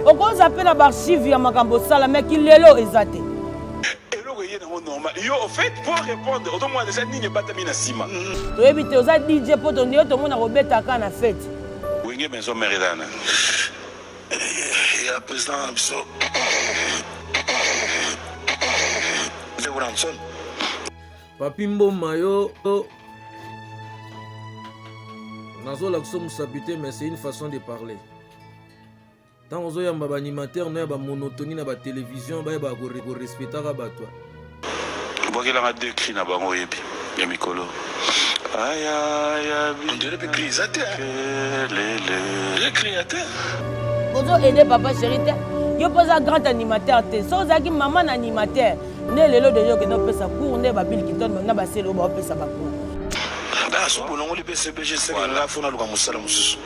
Okoza mpe na baarchive ya makambo osala me kilelo eza te. Eloko eye nango normal yo au fait pour répondre ozomona deja nini ebatami na nsima. Toyebi te oza DJ mpo tondi yo tomona kobeta kaka na fete. Wenge maison mère eza nani? Ya président na biso Werrason. Papi Mboma yo nazolakisa mosapi te mais c'est une façon de parler. Ntango ozoyamba baanimateur no ya bamonotonie na batelevizio bayebaka korespectaka bato. Bwakelanga deux cris na bango oyebi ya mikolo. On dirait mpe cri eza te, hein. Cri ya te. Ozo aider papa chéri te, yo mpo oza grand animateur te. Soki ozalaki mama na animateur nde lelo deja okende opesa cours nde ba Bill Clinton na basele oyo baopesa ba cours. Soki bolongoli BCBG, seke nga fo naluka mosala mosusu,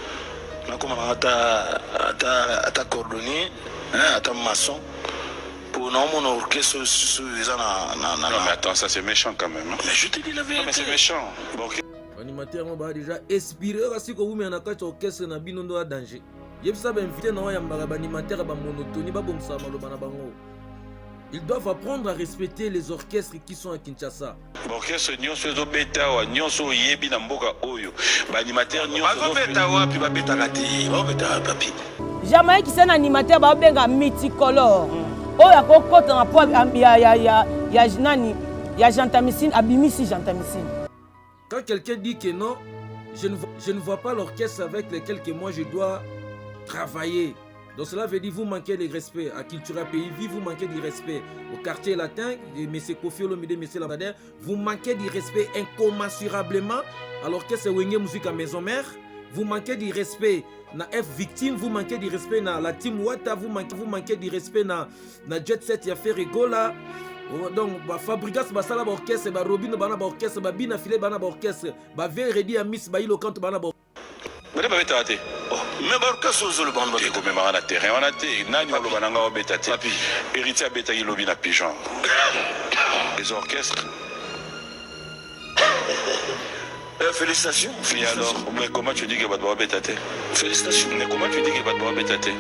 nakoma nanga ata ata ata cordonnier, ata maçon, po naomona orchestre oyo susu eza na na Non mais attends, ça c'est méchant quand même, hein. Mais je te dis la vérité. Non mais c'est méchant. Bon, Animateur yango baa déjà inspiré kasi kowumela na kati ya orchestre na bino ndo ya danger. Yebisa bainvité na oyambaka baanimateur ya bamonotonie babongisaka maloba na bango. Ils doivent apprendre à respecter les orchestres qui sont à Kinshasa. Baorchestre nyonso ezobeta awa, nyonso oyebi na mboka oyo, baanimateur nyonso bazobeta wapi? Babetaka te, babetaka papi. Jamaïque c'est un animateur babenga multicolore oyo akokota na po ya, ya, ya, ya nani ya gentamicine, abimisi gentamicine. Quand quelqu'un dit que non, je ne vois pas l'orchestre avec lequel que moi je dois travailler. Donc cela veut dire vous manquez de respect à Cultura Pays Vie, vous manquez de respect au quartier latin, M. Koffi Olomide, M. Lambadin, vous manquez de respect incommensurablement à l'orchestre Wenge Musica Maison Mère, vous manquez de respect na F Victime, vous manquez de respect na la Team Wata, vous manquez de respect na Jet Set ya Ferre Gola. Oh, donc ba Fabregas basala ba orchestre, ba Robino bana ba orchestre, ba Bina Filé bana ba orchestre, ba Veredi ya Miss ba Ilo Kanto bana ba Bana babetaka te. Oh, mais baorchestre ozoloba wana babeta. Ekomemaka na terrain wana te. Nani oloba na nga obeta te? Papi. Héritier abetaki lobi na pigeon. Les orchestres. Félicitations. Et alors, mais comment tu dis que bato babeta te? Félicitations. Mais comment tu dis que bato babeta te?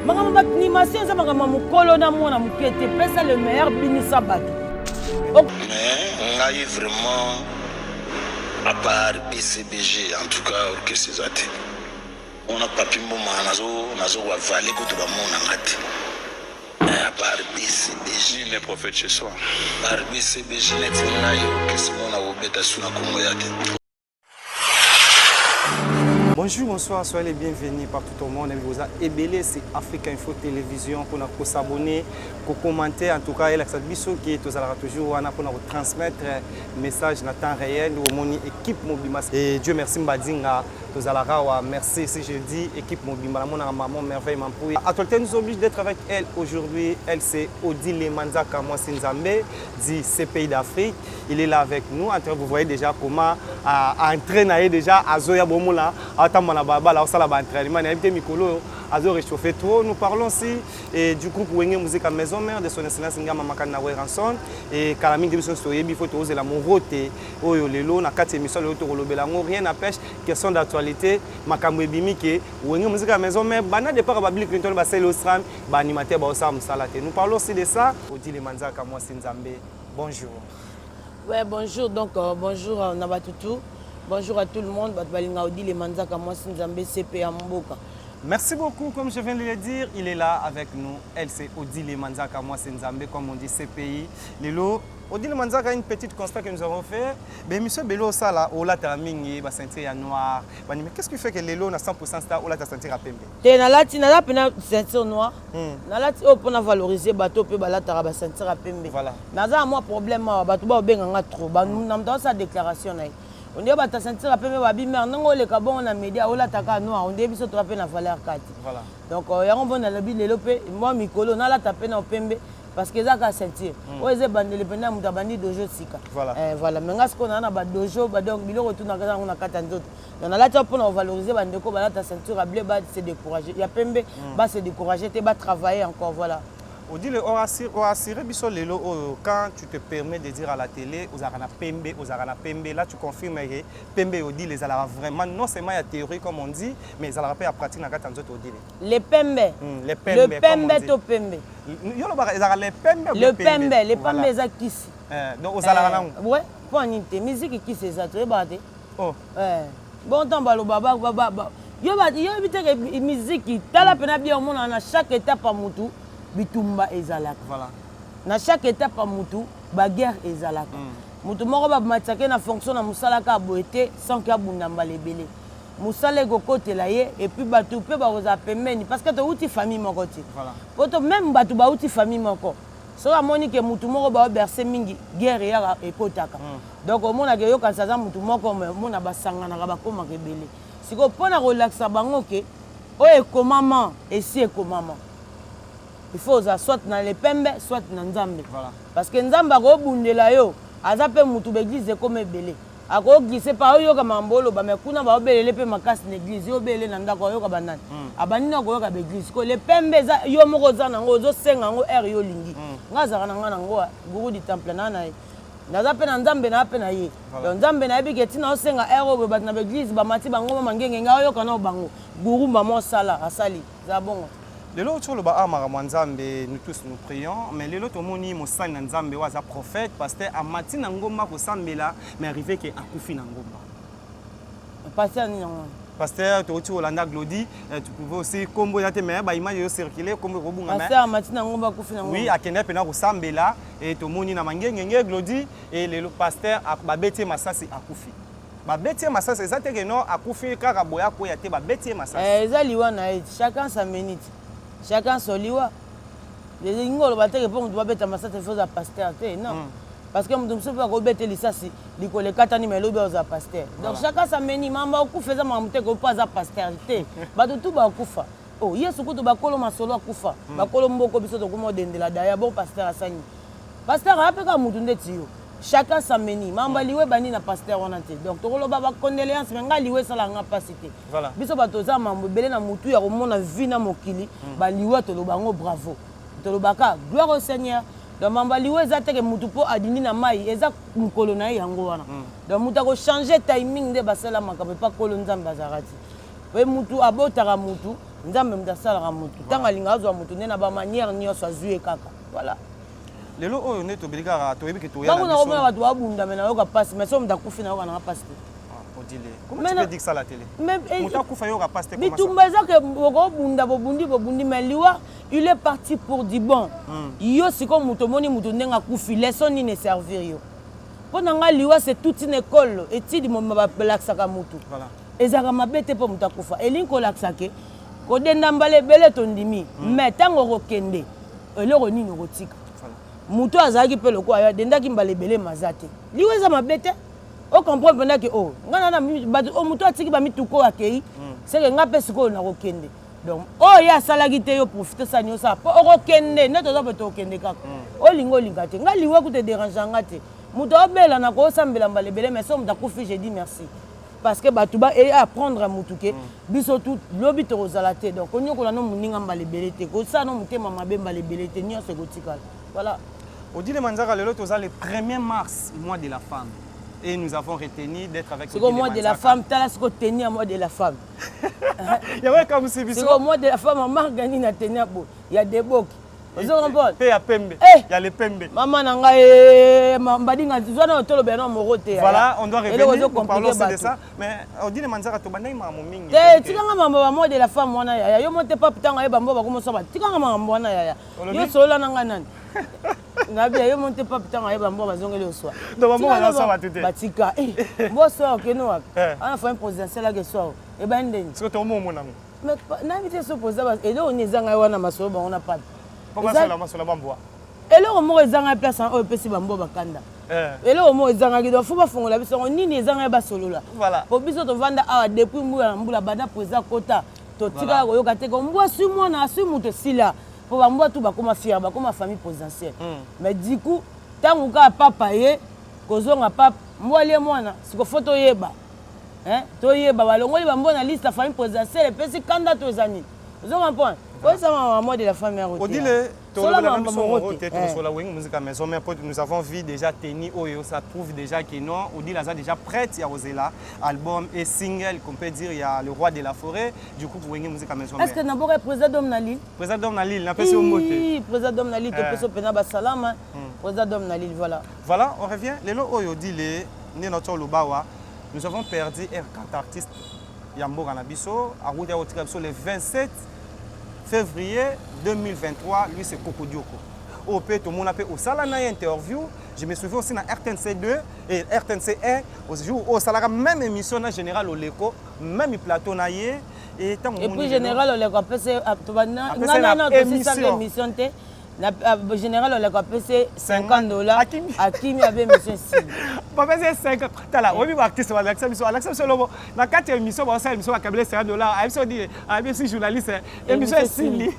Makambo baanimation eza makambo ya mokolo na mwana moke te. Pesa le meilleur, binisa bato. Mais ngai vraiment, à part BCBG, en tout cas orchestre eza te. Wana Papi Mboma nazo koavale kutu bamonanga te. À part BCBG. Nul n'est prophète chez soi. Par BCBG neti ngai orchestre mona kobeta su na Kongo ya te. Bonjour, bonsoir, soyez les bienvenus partout au monde. Vous êtes ebele, c'est Africa Info Télévision pour s'abonner, pour commenter. En tout cas, il y a biso qui est toujours wana pour transmettre message dans temps réel au moni équipe mobimba. Et Dieu merci Mbadinga, tozalaka wa merci si je dis équipe mobimba la mona maman Merveille Mampouy. Actualité nous oblige d'être avec elle aujourd'hui. Elle c'est Odile Manzaka Mwasi Nzambe, dit CPI d'Afrique. Il est là avec nous. En train, vous voyez déjà comment entraîner déjà Azoya Bomola, Atamana Baba, là, ça là entraînement, il y a un mikolo azo réchauffé trop. Nous parlons aussi et du groupe Wenge Musica Maison Mère de son excellence Ngama Makana Werrason et Kalaming de Biso Soyebi faut oser la morote oyo lelo na kati émission lelo to kolobela ngo rien n'empêche question d'actualité makambo ebimi ke Wenge Musica Maison Mère bana départ ba Bill Clinton ba Selo Stram ba animateur ba osala musala te. Nous parlons aussi de ça. Odile Manzaka Mwasi Nzambe, bonjour. Ouais, bonjour. Donc bonjour na batutu. Bonjour à tout le monde. Bato balinga Odile Manzaka Mwasi Nzambe CP ya mboka. Merci beaucoup, comme je viens de le dire, il est là avec nous. Elle, c'est Odile Manzaka Mwasi Nzambe, comme on dit CPI. Lelo, Odile Manzaka, une petite constat que nous avons fait. Mais monsieur Belo Sala, ola mingi, ba ceinture ya noir. Mais qu'est-ce qui fait que lelo na 100% star ola ta ceinture à pembe? Te nalati naza pena ceinture noire. Nalati oyo mpona valoriser bato mpe balataka ba ceinture ya pembe. Voilà. Naza na mwa problème awa, bato baobenganga trop. Na moto asala déclaration na ye. Ondie bato ya ceinture ya pembe babi mare ndenge oleka bongo na média olataka noir, ondie biso toza mpe na valeur kati. Voilà. Donc yango mpo nalobi lelo mpe mwa mikolo nalata mpe na pembe parce que eza kaka ceinture. Oyo eza ebandeli mpenza moto abandi dojo sika. Voilà. Voilà. Mais nga sikoyo naa na badojo ba donc biloko etunaka eza yango na kati ya nzoto. Donc nalati yango mpona kovaloriser bandeko balata ceinture ya bleu ba se décourager ya pembe, ba se décourager te, ba travailler encore, voilà. Odile, orassure biso lelo oyo, quand tu te permets de dire à la télé ozalaka na pembe, ozalaka na pembe, là tu confirmes que pembe Odile ezalaka vraiment non seulement ya théorie comme on dit, mais ezalaka mpe ya pratique na kati ya nzoto Odile. Le pembe. Le pembe. Le pembe to pembe. Yo lobaka ezalaka le pembe. Le pembe, le pembe eza kisi. Donc ozalaka nango? Ouais, mpo nini te, miziki kisi eza, toyebaka te. Oh. Bon, ntango baloba yoyebi te ke miziki, tala mpena bien, omonaka na chaque étape ya mutu bitumba ezalaka. Na chaque étape ya mutu baguerre ezalaka. Mutu moko bamatisaki na fonction na mosala kaka boye te sans ke abunda mbala ebele. Mosala ekokotela ye, et puis bato mpe bakozala pembeni, parce que touti famille moko te. Po to même bato bauti famille moko, soki amoni ke mutu moko baoberse mingi, guerre eyaka, ekotaka. Donc omonaka eyokanisa aza mutu moko, mais omona basanganaka, bakomaka ebele. Sikoyo mpona kolakisa bango ke oyo ekomama esi ekomama, il faut ozala soit na lepembe, soit na Nzambe. Parce que Nzambe akobundela yo, aza mpe mutu. Baeglise ekoma ebele, akoglisse pa oyoka makambo oloba, mais kuna baobelele mpe makasi na église, yo obelele na ndako, ayoka banani? Abandi na koyoka baeglise ko lepembe eza yo moko oza nango, ozosenga yango heure yo olingi. Nga azalaka na nga nango gourou du temple na na ye, naza mpe na Nzambe na mpe na ye. Donc Nzambe nayebi ke ntina osenga heure oyo bato na baeglise bamati bangoma mangenge, ngai oyoka nao bango gourou mama osala asali eza bongo. Lelo oti oloba awa makambo ya Nzambe, nous tous nous prions, mais lelo tomoni mosali na Nzambe oyo aza prophète, pasteur, amati na ngomba kosambela, mais arrivé ke akufi na ngomba. Pasteur nini yango? Pasteur touti kolanda Glodi, tu pouvais aussi, kombo eza te, mais baimage ezocircule, kombo ekobunga. Pasteur amati na ngomba, akufi na ngomba? Oui, akende mpena kosambela e tomoni na mangengenge Glodi e lelo pasteur babeti ye masasi, akufi. Babeti ye masasi, eza te ke non, akufi kaka boye, akweya te, babeti ye masasi. Eza liwa na ye, chacun sa minute, chacun son liwa. Elingi oloba te ke mpo moto babeta masasi faut oza pasteur te, non. Parce que moto mosusu mpe akobeta lisasi, likolo ekatani, ma elobi ozala pasteur. Donc chacun sa meni. Makambo akufa eza makambo te ke mpo aza pasteur te. Bato tu bakufa. Oh, Yesu kutu, bakolo masolo akufa, bakolo mboko, biso tokoma odendela daya bon pasteur asani. Pasteur aya mpe kaka mutu ndeti yo. Chacun sa meni. Makambo ya liwa ebandi na pasteur wana te. Donc tokoloba bacondoléance, mais ngai liwa esalaka nga mpasi te. Biso bato toza mambo ebele na mutu ya komona vie na mokili, baliwa toloba yango bravo, tolobaka gloire au Seigneur. Donc mambo ya liwa eza te ke mutu mpo adindi na mai, eza mokolo na ye yango wana. Donc mutu akochange timing nde basala makambo epa kolo Nzambe azalaka ti mpe mutu abotaka mutu, Nzambe mutu asalaka mutu ntango alinga azwa mutu nde na bamanière nyonso azwi ye kaka, voilà. Lelo oyo nde tobeli kaka, toyebi ke toya. Ntango nakomona bato babunda, me nayoka mpasi, mais so moto akufi, nayoka nanga mpasi te. Odile, comment tu peux dire ça à la télé? Moto akufa, yoka mpasi te? Bitumba eza ke okobunda, bobundi, bobundi, mais liwa, il est parti pour du bon. Yo sikoyo moto omoni moto ndenge akufi, leçon nini eservir yo? Mpo na ngai liwa c'est toute une école, étude mobima balakisaka motu. Ezalaka mabe te mpo moto akufa, elingi kolakisa ke kodenda mbala ebele tondimi, mais ntango okokende, eloko nini okotika? Moto azalaki mpe lokola yo, adendaki mbala ebele, maza te. Liwa eza mabe te. Ocomprendre mpenza ke o ngai na bato, moto atiki bamituka oyo akei, seke ngai mpe sikoyo nakokende. Donc oyo ye asalaki te, yo profite, osala nini, osala mpo okokende nde toza mpe tokokende kaka. Olinga olinga te, ngai liwa kuta edérange nga te. Moto aobela na koosambela mbala ebele, mais so moto akufi, je dis merci, parce que bato ba e apprendre motu ke biso tu lobi tokozala te. Donc konyokola no moninga mbala ebele te, kosala no motema mabe mbala ebele te, nyonso ekotikala, voilà. Odile Manzaka, lelo toza le 1er mars, mois de la femme, et nous avons retenu d'être avec Siko mois de la femme, tala siko tenue ya mois de la femme. Yango ekamwisi biso. Siko mois de la femme, amarga nini na tenue ya boye ya deboki, ozo comprendre? Mpe ya pembe, ya le pembe. Mama na ngai mbadinga zwa na tolobela na moko te. Voilà, on doit revenir, nous parlons aussi de ça, mais Odile Manzaka, tobandaki makambo mingi. Te, tikanga mambo ba mois de la femme wana yaya. Yo mo te pape, ntango ayeba mbo bakomosaba, tikanga makambo wana yaya. Yo solola na ngai nani nabia, yo mo te pape, ntango ayeba mbo bazongeli oswa. Batika mbo soir okende wapi wana? Famille présidentielle ake soir ebandi ndeni. Siko tomomonango. Nayebi te so président eloko nini eza ngai wana masolo bango na pape. Eloko moko ezangai place oyo epesi bambo bakanda, eloko moko ezangaki. Donc faut bafongola biso yango, nini ezangai basolola, po biso tovanda awa depuis mbula na mbula, banda président kota, totikala koyoka te ko mbwa aswi mwana, aswi moto, esila, po bambwa tu bakoma fier, bakoma famille présidentielle. Mais du coup ntango kaka papa ye kozonga, pape mbwa alie mwana. Siko faut toyeba, toyeba balongoli bambwa na liste ya famille présidentielle, epesi kanda to eza nini? Ozo comprendre? Koyesama mama de la famille ya Odile, tolobela na biso moko te, tokosola Wenge Musica Maison Mère, po nous avons vu déjà tenue oyo, ça prouve déjà que non, Odile aza déjà prête ya kozela album et single qu'on peut dire ya le roi de la forêt du groupe Wenge Musica Maison Mère. Est-ce que naboka président d'homme na Lille? Président d'homme na Lille, napesi yo mbote. Président d'homme na Lille, topesi yo mpenza basalama. Président d'homme na Lille, voilà. Voilà, on revient. Lelo oyo Odile, nde na toloba awa, nous avons perdu R4 artiste ya mboka na biso, awuti akotika biso le 27 février 2023, lui c'est Kokodioko. Oyo mpe tomona mpe osala na ye interview, je me souviens aussi na RTNC 2 et RTNC 1, au jour oyo osalaka même émission na Général Oleko, même plateau na ye. Et ntango Et puis Général Oleko apesi nga nano tosisaka émission te. Na Général Oleko apesi 50 $, akimi abe émission esili. Bapesi 50. Tala, oyebi baartiste balakisa biso, alakisa biso lobo na kati ya émission, baosala émission, bakabele 50 $, ayebi so di ayebisi journaliste émission esili.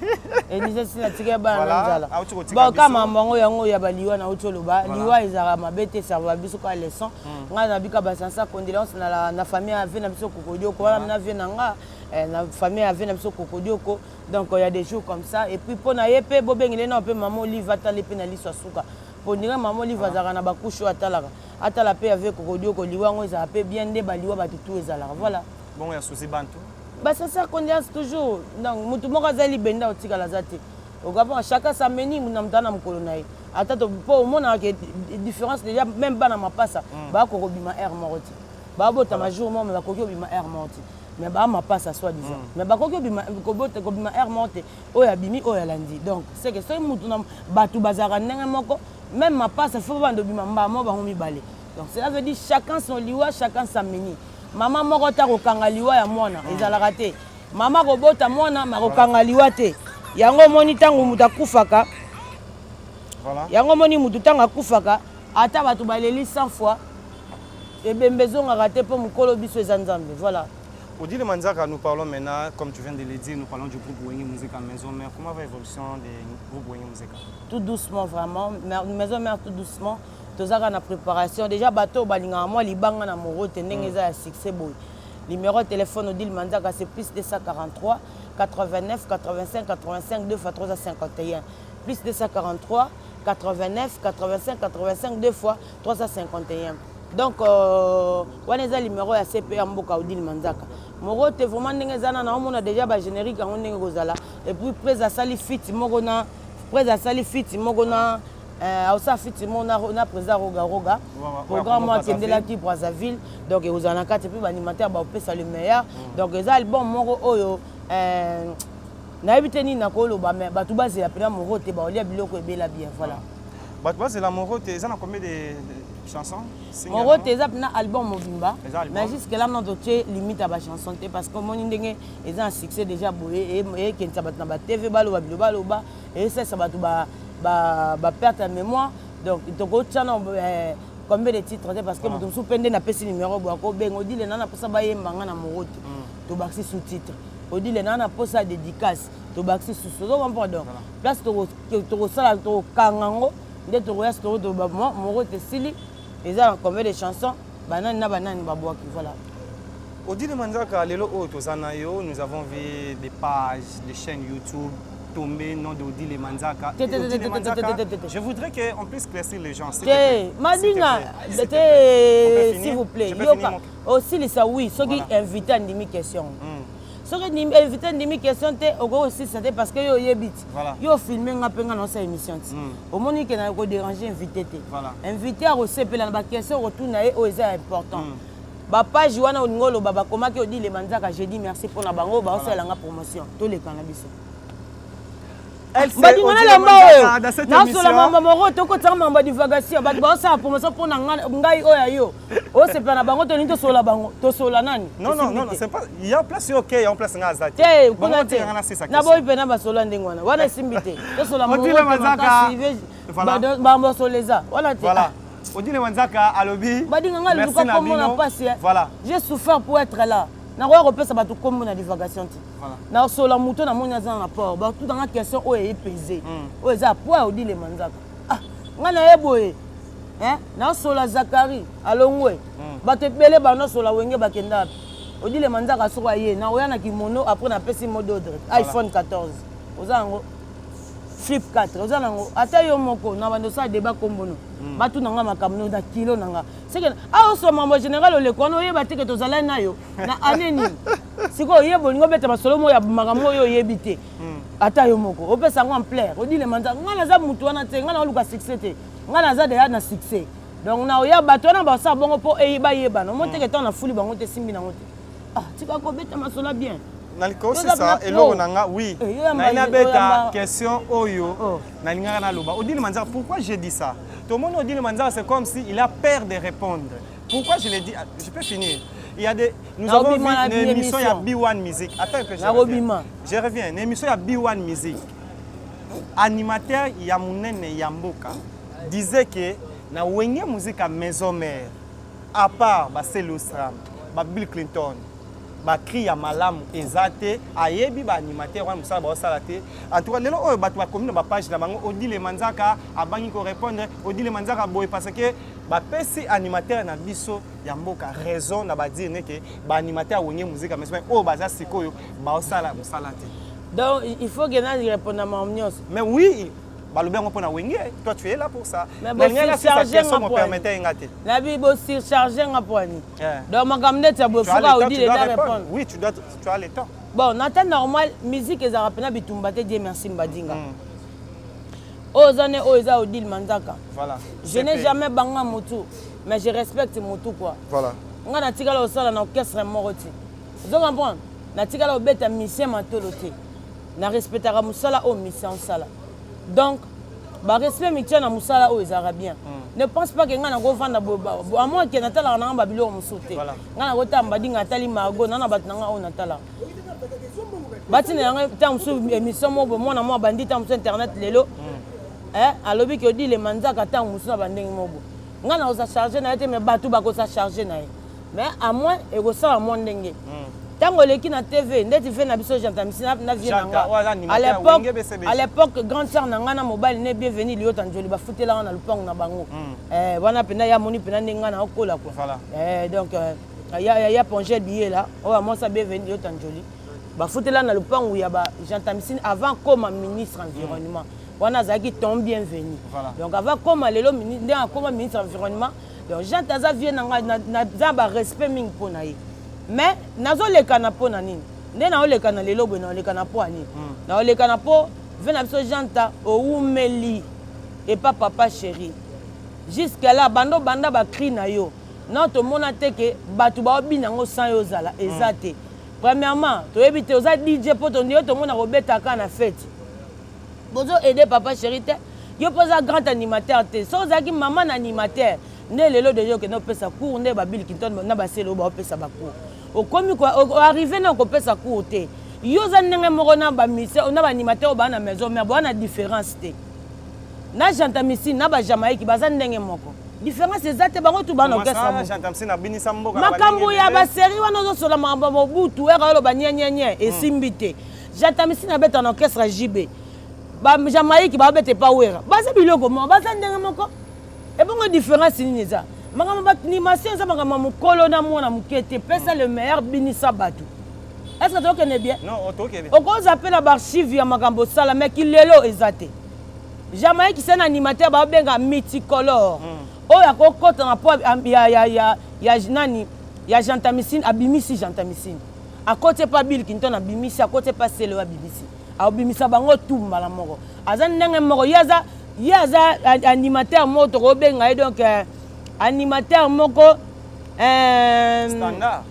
Émission esili, atikeli bana na nzala. Bon, kama bango yango ya baliwa nauti oloba, liwa ezalaka mabe te, serva biso kaka leçon. Ngai nabika basincères condoléances na famille ya vieux na biso Kokodioko wana, na vieux na nga, na famille ya vieux na biso Kokodioko. Donc il y a des jours comme ça. Et puis mpo na ye mpe, bobengele na mpe mama Olive atali mpe na liso ya suka, po ndenge mama Olive azalaka na bacouches oyo atalaka, atala mpe ave Kokodioko. Liwa yango ezala mpe bien, nde baliwa bato tu ezalaka, voilà. Bongo ya Suzi Bantu? Basincères condoléances toujours. Donc motu moko aza libenda, otikala aza te. Okapona chacun sa meni na moto na mokolo na ye. Ata mpo omonaka ke différence déjà, même bana mapasa bakoki kobima heure moko te, babotama jour moko, mais bakoki kobima heure moko te, mais baa mapasa soi disant, mais bakoki kobima heure moko te. Oyo abimi, oyo alandi. Donc c'est que soki mutu na bato bazalaka ndenge moko, même mapasa faut babanda obima mbala moko bango mibale. Donc cela veut dire chacun son liwa, chacun sa meni. Mama moko ta kokanga liwa ya mwana ezalaka te. Mama kobota mwana makokanga liwa te. Yango omoni ntango moto akufaka, yango omoni motu ntango akufaka, ata bato baleli 100 fois, ebembe ezongaka te, mpo mokolo biso eza Nzambe, voilà. Odile Manzaka, nous parlons maintenant, comme tu viens de le dire, nous parlons du groupe Wenge Musica Maison Mère. Comment va l'évolution du groupe Wenge Musica? Tout doucement, vraiment. Maison Mère, tout doucement. Tozaka na préparation. Déjà, bato balingaka mwa libanga na moro te ndenge eza ya succès boye. Numéro de téléphone Odile Manzaka, c'est plus 243 89 85 85 2 fois 351. Plus 243 89 85 85 2 fois 351. Donc wana eza numéro ya CP ya mboka Odile Manzaka. Moro te vraiment ndenge eza na naomona déjà bagénérique yango ndenge kozala. Et puis prese asali feat moko na prese asali feat moko na aosala feat moko na président Roga Roga, programme oyo akendelaki Brazzaville. Donc ekozala na kati, et puis baanimateur baopesa le meilleur. Donc eza album moko oyo nayebi te nini nakoloba, mais bato bazela mpena moro te, baolia biloko ebela bien, voilà. Bato bazela moro te. Eza na combien de chansons? Moro te eza mpena album mobimba, mais jusque là non, totie limite ya bachanson te, parce que omoni ndenge eza na succès déjà boye, eyekendisa bato na baTV, baloba bilo baloba, esalisa bato baperte ya mémoire. Donc tokotia na combien de titres te, parce que moto mosusu mpe nde napesi numéro boye, akobenga Odile na mposa bayemba nga na moro te, tobakisi sous titre. Odile na mposa ya dédicace, tobakisi susu. Ozo comprendre? Donc place tokosala, tokokanga yango nde tokoya tokoloba moro te esili, eza na combien de chansons, banani na banani babwaki, voilà. Odile Manzaka, lelo oyo toza na yo, nous avons vu des pages, des chaînes YouTube tomber nom d'Odile Manzaka. Odile Manzaka, je voudrais qu'on puisse éclaircir les gens. Te, Madinga, te, s'il vous plaît. Yoka, osilisa oui, soki invité andimi question. Soki invité andimi question te, okoki osilisa te, parce que yo oyebi ti. Yo ofilme nga mpe nga naosala émission ti. Omoni ke na kodéranger invité te. Invité akosepela na baquestion okotuna ye oyo eza important. Bapage wana olingi oloba bakomaki Odile Manzaka, je dis merci mpona bango baosalelanga promotion. Toleka na biso. Badinga nalamba oyo nasola mamba moko, tokotaka mambo ya divagation. Bato baosala promotion mpona ngai oyo ya yo osepela na bango, tolingi tosola bango, tosola nani? Non, non, non, c'est pas il y a place OK, il y a place nga aza te. Te, kuna te, naboyi mpena basola ndenge wana wana, esimbi te. Tosola moko eza wana te. Odile Manzaka alobi. Badinga nga luka kombo na pasi. Voilà. J'ai souffert pour être là. Nakoya kopesa bato kombo na divagation te. Nasola moto namoni aza na port, batutanga question oyo eyepese, oyo eza po ya Odile Manzaka. Ah, ngai naye boye, nasola Zakari alongwe, bato ebele banasola Wenge bakenda wapi? Odile Manzaka soko aye, nakoya na kimono, après napesi mot d'ordre iPhone 14. Oza yango flip 4, oza nango ata yo moko na bando osala débat kombono. Batuna nga makambo na kilo na nga. Seke awa osoma makambo général oleko wana, oyeba te ke tozalaki na yo na année nini. Sikoyo oyeba, olingi obeta masolo moko ya makambo oyo oyebi te. Ata yo moko opesa yango ampleur. Odile Manzaka, ngai naza mutu wana te. Ngai naoluka succès te, ngai naza deya na succès. Donc na oya bato wana basala bongo mpo bayebana. Omo teke ntango nafuli bango te, simbi nango te. Ah, tika kobeta masolo bien. Nalikosisa eloko na nga, oui. Naye nabeta question oyo nalingaka naloba. Odile Manzaka, pourquoi j'ai dit ça? Tomoni Odile Manzaka, c'est comme si il a peur de répondre. Pourquoi je l'ai dit? Je peux finir. Il y a des nous avons vu une émission, il y a B1 Music. Attends un peu, je reviens, je reviens. Une émission, il y a B1 Music, animateur ya monene ya mboka disait que na Wenge Musica Maison Mère, à part baCeleo Sram, baBill Clinton, bacri ya malamu eza te. Ayebi baanimateur wana, mosala baosala te. En tout cas, lelo oyo bato bakomi na bapage na bango: Odile Manzaka abangi korépondre, Odile Manzaka boye, parce que bapesi animateur na biso ya mboka raison na badire neke baanimateur ya Wenge Musica Maison oyo baza sikoyo baosala mosala te. Donc il faut que na répondre na makambo nyonso. Mais oui, balobi yango mpona Wenge. Toi, tu es là pour ça. Mais mopermettre nga te. Nabi bosurcharge nga mpo ani? Donc makambo neti ya boye, fuka Odile da répondre. Oui, tu dois, tu as le temps. Bon, na temps normal, musique ezalaka mpena bitumba te. Dieu merci, mbadinga oyo oza ne oyo eza Odile Manzaka. Je n'ai jamais banga motu, mais je respecte motu quoi. Nga natikala kosala na orchestre moko te, ozo comprendre? Natikala kobeta musicien matolo te. Na respectaka mosala oyo musicien osala. Donc barespect mutuel na mosala oyo ezalaka bien. Ne pense pas ke ngai nakovanda amoi ke natalaka nanga babiloko mosusu te. Ngai nakotala mbadinga, natali Margot na bato na ngai oyo natalaka, batina yango. Ntango mosusu émission moko boye, mwana mwa bandi ntango mosusu internet lelo alobi ke Odile Manzaka, ntango mosusu na bandenge moko boye, ngai nakoza charge na ye te, mais bato bakoza charge na ye. Mais à moins ekosala mwa ndenge ntango eleki na TV ndeti ve na biso Gentamisi na vie na nga à l'époque, grande sœur na ngai na mobali ne Bienvenu Liota Njoli bafutelaka na lupango na bango wana mpenza. Ya moni mpenza ndenge ngai naokola quoi. Donc ya Pongel Biyela oyo amwasa Bienvenu Liota Njoli, bafutela na lupango ya ba Gentamisine avant koma ministre environnement. Wana azalaki ton Bienvenu. Donc avant koma lelo ndenge akoma ministre environnement. Donc Jean aza vie na ngai, naza barespect mingi mpo na ye. Mais nazolekana mpo na nini? Nde naolekana lelo boye, naolekana mpo ya nini? Naolekana mpo ve na biso Janta owumeli epa papa chéri jusque là, bando banda bacri na yo non, tomona te ke bato baobina yango sans yo ozala eza te. Premièrement, toyebi te oza DJ mpo yo tomona kobetaka na fete, bozo aider papa chéri te. Yo mpo oza grand animateur te. So ozalaki mama na animateur nde lelo deja okende opesa cours nde baBill Clinton na basele oyo baopesa bacours. Okomi oarrive na okopesa cours te. Yo oza ndenge moko na baanimateur oyo baa na Maison Mère, boa na différence te. Na Gentamicine na bajamaïque baza ndenge moko, différence eza te. Bango tu baa na orchestre. Makambo ya basérie wana ozosola makambo ya Mobutu ere oloba nyenyenye esimbi te. Gentamicine abeta na orchestre JB, bajamaïque babeta epa Wera, baza biloko moko, baza ndenge moko. Ebongo différence nini eza? Makambo baanimation eza makambo ya mokolo na mwana moke te. Pesa le meilleur, binisa bato. Est ce que tokende bien? Okoza mpe na baarchive ya makambo osala, mais kilelo eza te. Jamaïque se na animateur baobenga multicolore oyo akokɔta na po ya nani ya Gentamicine, abimisi Gentamicine, akoti epa Bill Clinton, abimisi, akoti epa Sele oyo abimisi, abimisa bango tu mbala moko. Aza ndenge moko. Ye aza animateur moko tokobenga ye donc animateur moko Standard.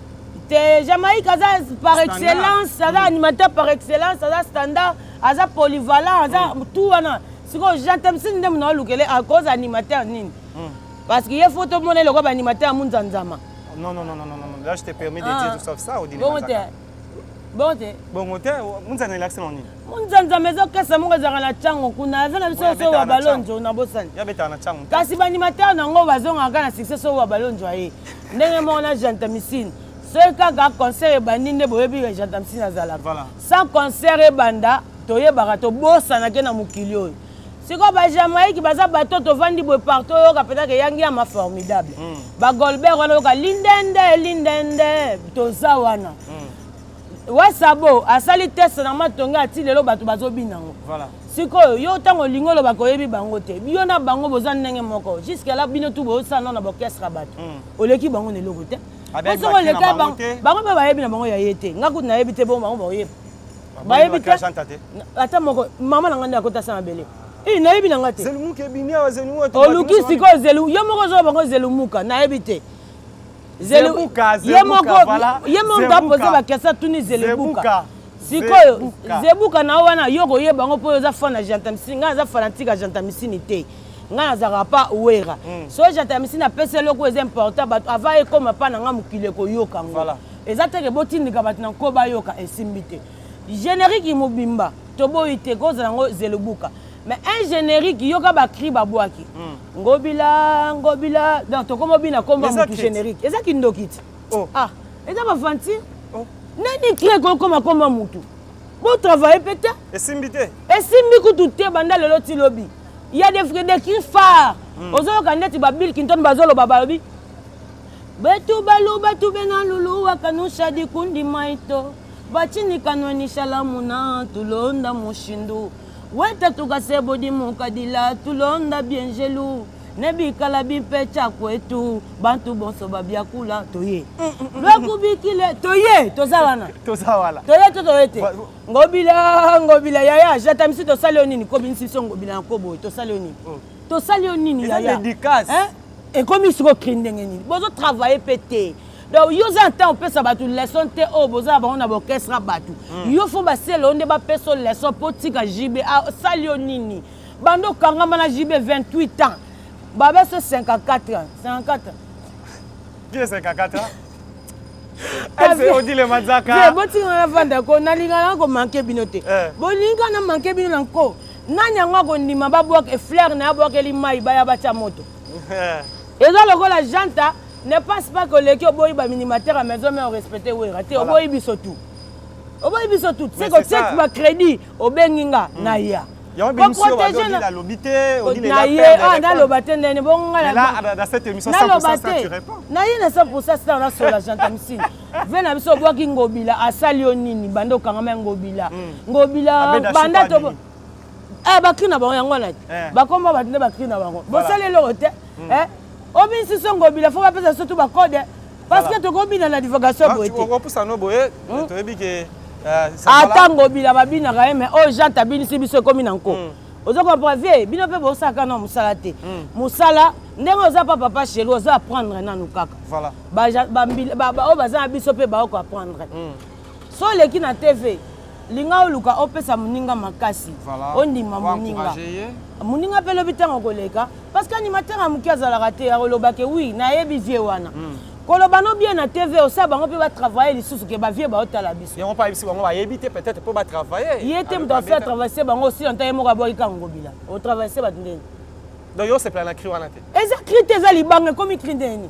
Te, Jamaïque aza par excellence, aza animateur par excellence, aza standard, aza polyvalent, aza tout wana. Sikoyo Gentamicine nde mona olukele akoza animateur nini? Parce que ye faut tomona eloko baanimateur ya munzanzama. Non, non, non, non, non, non. Là, je te permets de dire tout sauf ça, Odile. Bongo te, bongo te. Bongo te, munzanzama elakisi na nini? Munzanzama ezokesa moko ezalaka na ntango kuna ave na biso so wa balonjo na bosani. Ya betaka na ntango. Kasi baanimateur nango bazongaka na succès so wa balonjo aye ndenge moko na Gentamicine. Soki kaka concert ebandi nde boyebi Gentamicine azalaka. Sans concert ebanda, toyebaka tobosanake na mokili oyo. Sikoyo bajamaïque baza bato tovandi boye partout, oyoka peut-être eyangi ya ma formidable bagolbert wana, oyoka lindende lindende, toza wana. Wasabo asali test na matonge, ati lelo bato bazobina yango. Sikoyo yo, ntango olingi oloba koyebi bango te, yo na bango boza ndenge moko. Jusque là bino tu bozosala nano na baorchestre ya bato, oleki bango na eloko te. Abengi Po soki bakri na oleka bango bango te. Bango mpe bayebi na bango ya ye te. Nga kutu nayebi te, bongo bango bakoyeba, bayebi te. Janta te. Ata moko mama na ngai nde akota sa mabele. I nayebi na nga te. Zelumuka ebimi awa, zelumuka. Oluki sikoyo zelu, yo moko ozoba bango zelumuka, nayebi te. Zebuka, ye Zebuka, moko voilà. ye moko Zebuka. apose baquestion, atuni zelebuka. Zebuka. Sikoyo Zebuka. Zebuka na yo wana, yo koyeba yango mpo oyo oza fan na Jantamisini. Ngai naza fanatique ya Jantamisini te, ngai nazalaka pa Wera. So Jantamisini apesi eloko oyo eza important, bato avant ekóma mpa na ngai, mokili ekoyoka yango. Eza teke botindika bato na nko bayoka, esimbi te. Générique mobimba toboyi te kozala yango zelubuka, mais un générique, yoka bacri babwaki ngobila ngobila, donc tokoma obina komba Eza motu. cri. Générique eza kindoki ti. Oh. Ah, eza baventure. Oh. Nani cri ekokoma komba motu? Botravaille mpe te. Esimbi te. Esimbi kutu te. Banda lelo ti lobi, ya des cris phares. Ozoyoka ndeti babill Clinton bazoloba, balobi betu baluba tubena lulu wakanusha dikundi maito bachini kanwenisha lamuna tulonda mushindu weta tukasebo dimukadila tulonda bienjelu nebikala bimpe kwetu bantu bonso babiakula toye lwakubikile toye toza wana. Toza wana. Toye to toye te. Ngobila ngobila, yaya Jatamisi, tosali yo nini? Kobinisi biso ngobila na koboye, tosali yo nini? Tosali yo nini? Eza Yaya. dédicace. Hein? Ekomi sikoyo cri ndenge nini? Bozotravaille mpe te. Donc yo oza na ntango opesa bato leçon te. Oyo boza na bango na baorchestre ya bato, yo fo basele oyo nde bapesa yo leçon mpo tika JB. Asali yo nini? Bando okangama na JB 28 ans, babeso 54 ans, 54 ans. Qui est 54 ans? Elle, Odile Manzaka. Botinga na vanda ko, nalinga na komanke bino te. Bolinga na manke bino na nko. Nani yango akondima babwaka fleur na abwakeli mai, baya batya moto? Eza lokola Janta ne pense pas que oleki, oboyi baanimateur ya maison, mais orespecte Wera te. Oboyi biso tu, oboyi biso tu. Mais seko c'est ça. tie bacrédit, obengi nga na ya Yango bimisi yo Koprotege Odile alobi te, Odile na ye ela ah, naloba te ndene bongo Mais nga là, dans cette émission, 100% naloba ça, tu te. réponds. Na ye na 100 star, nasola Janta Misini ve na biso. Obwaki ngobila, asali yo nini? Banda okangama ya ngobila ngobila. Abeda Banda shuka to nini? Eh, bacri na bango yango wana te. Bakoma bato nde bacri na bango. Bosali eloko te. Eh, obinisi so ngobila, fo bapesa surtout bacode, parce que tokobina na divagation boye te. Okopusa no boye, toyebi ke Ata ngobila babinaka ye, mais oyo Jante abinisi biso ekomi na nko. Ozo comprendre vie bino mpe bosalaka na mosala te. Mosala ndenge oza pa papa chéri, oza apprendre nanu kaka. Oyo baza na biso mpe baoko apprendre. So oleki na TV, linga oluka opesa moninga makasi, ondima moninga. Encourager ye. Moninga mpe elobi ntango koleka, parce que animateur ya moke azalaka te akolobake wi nayebi vie wana. Koloba no bien na TV, osala bango mpe batravaille lisusu ke bavie baotala biso. Yango mpe ayebisi bango bayebi te, peut-être mpo batravaille. Ye te moto afi atravaille bango osila nta ye moko abwaki kaka ngobila, otravaille bato ndeni? Donc yo osepela na cri wana te? Eza cri te, eza libanga. Ekomi cri ndeni?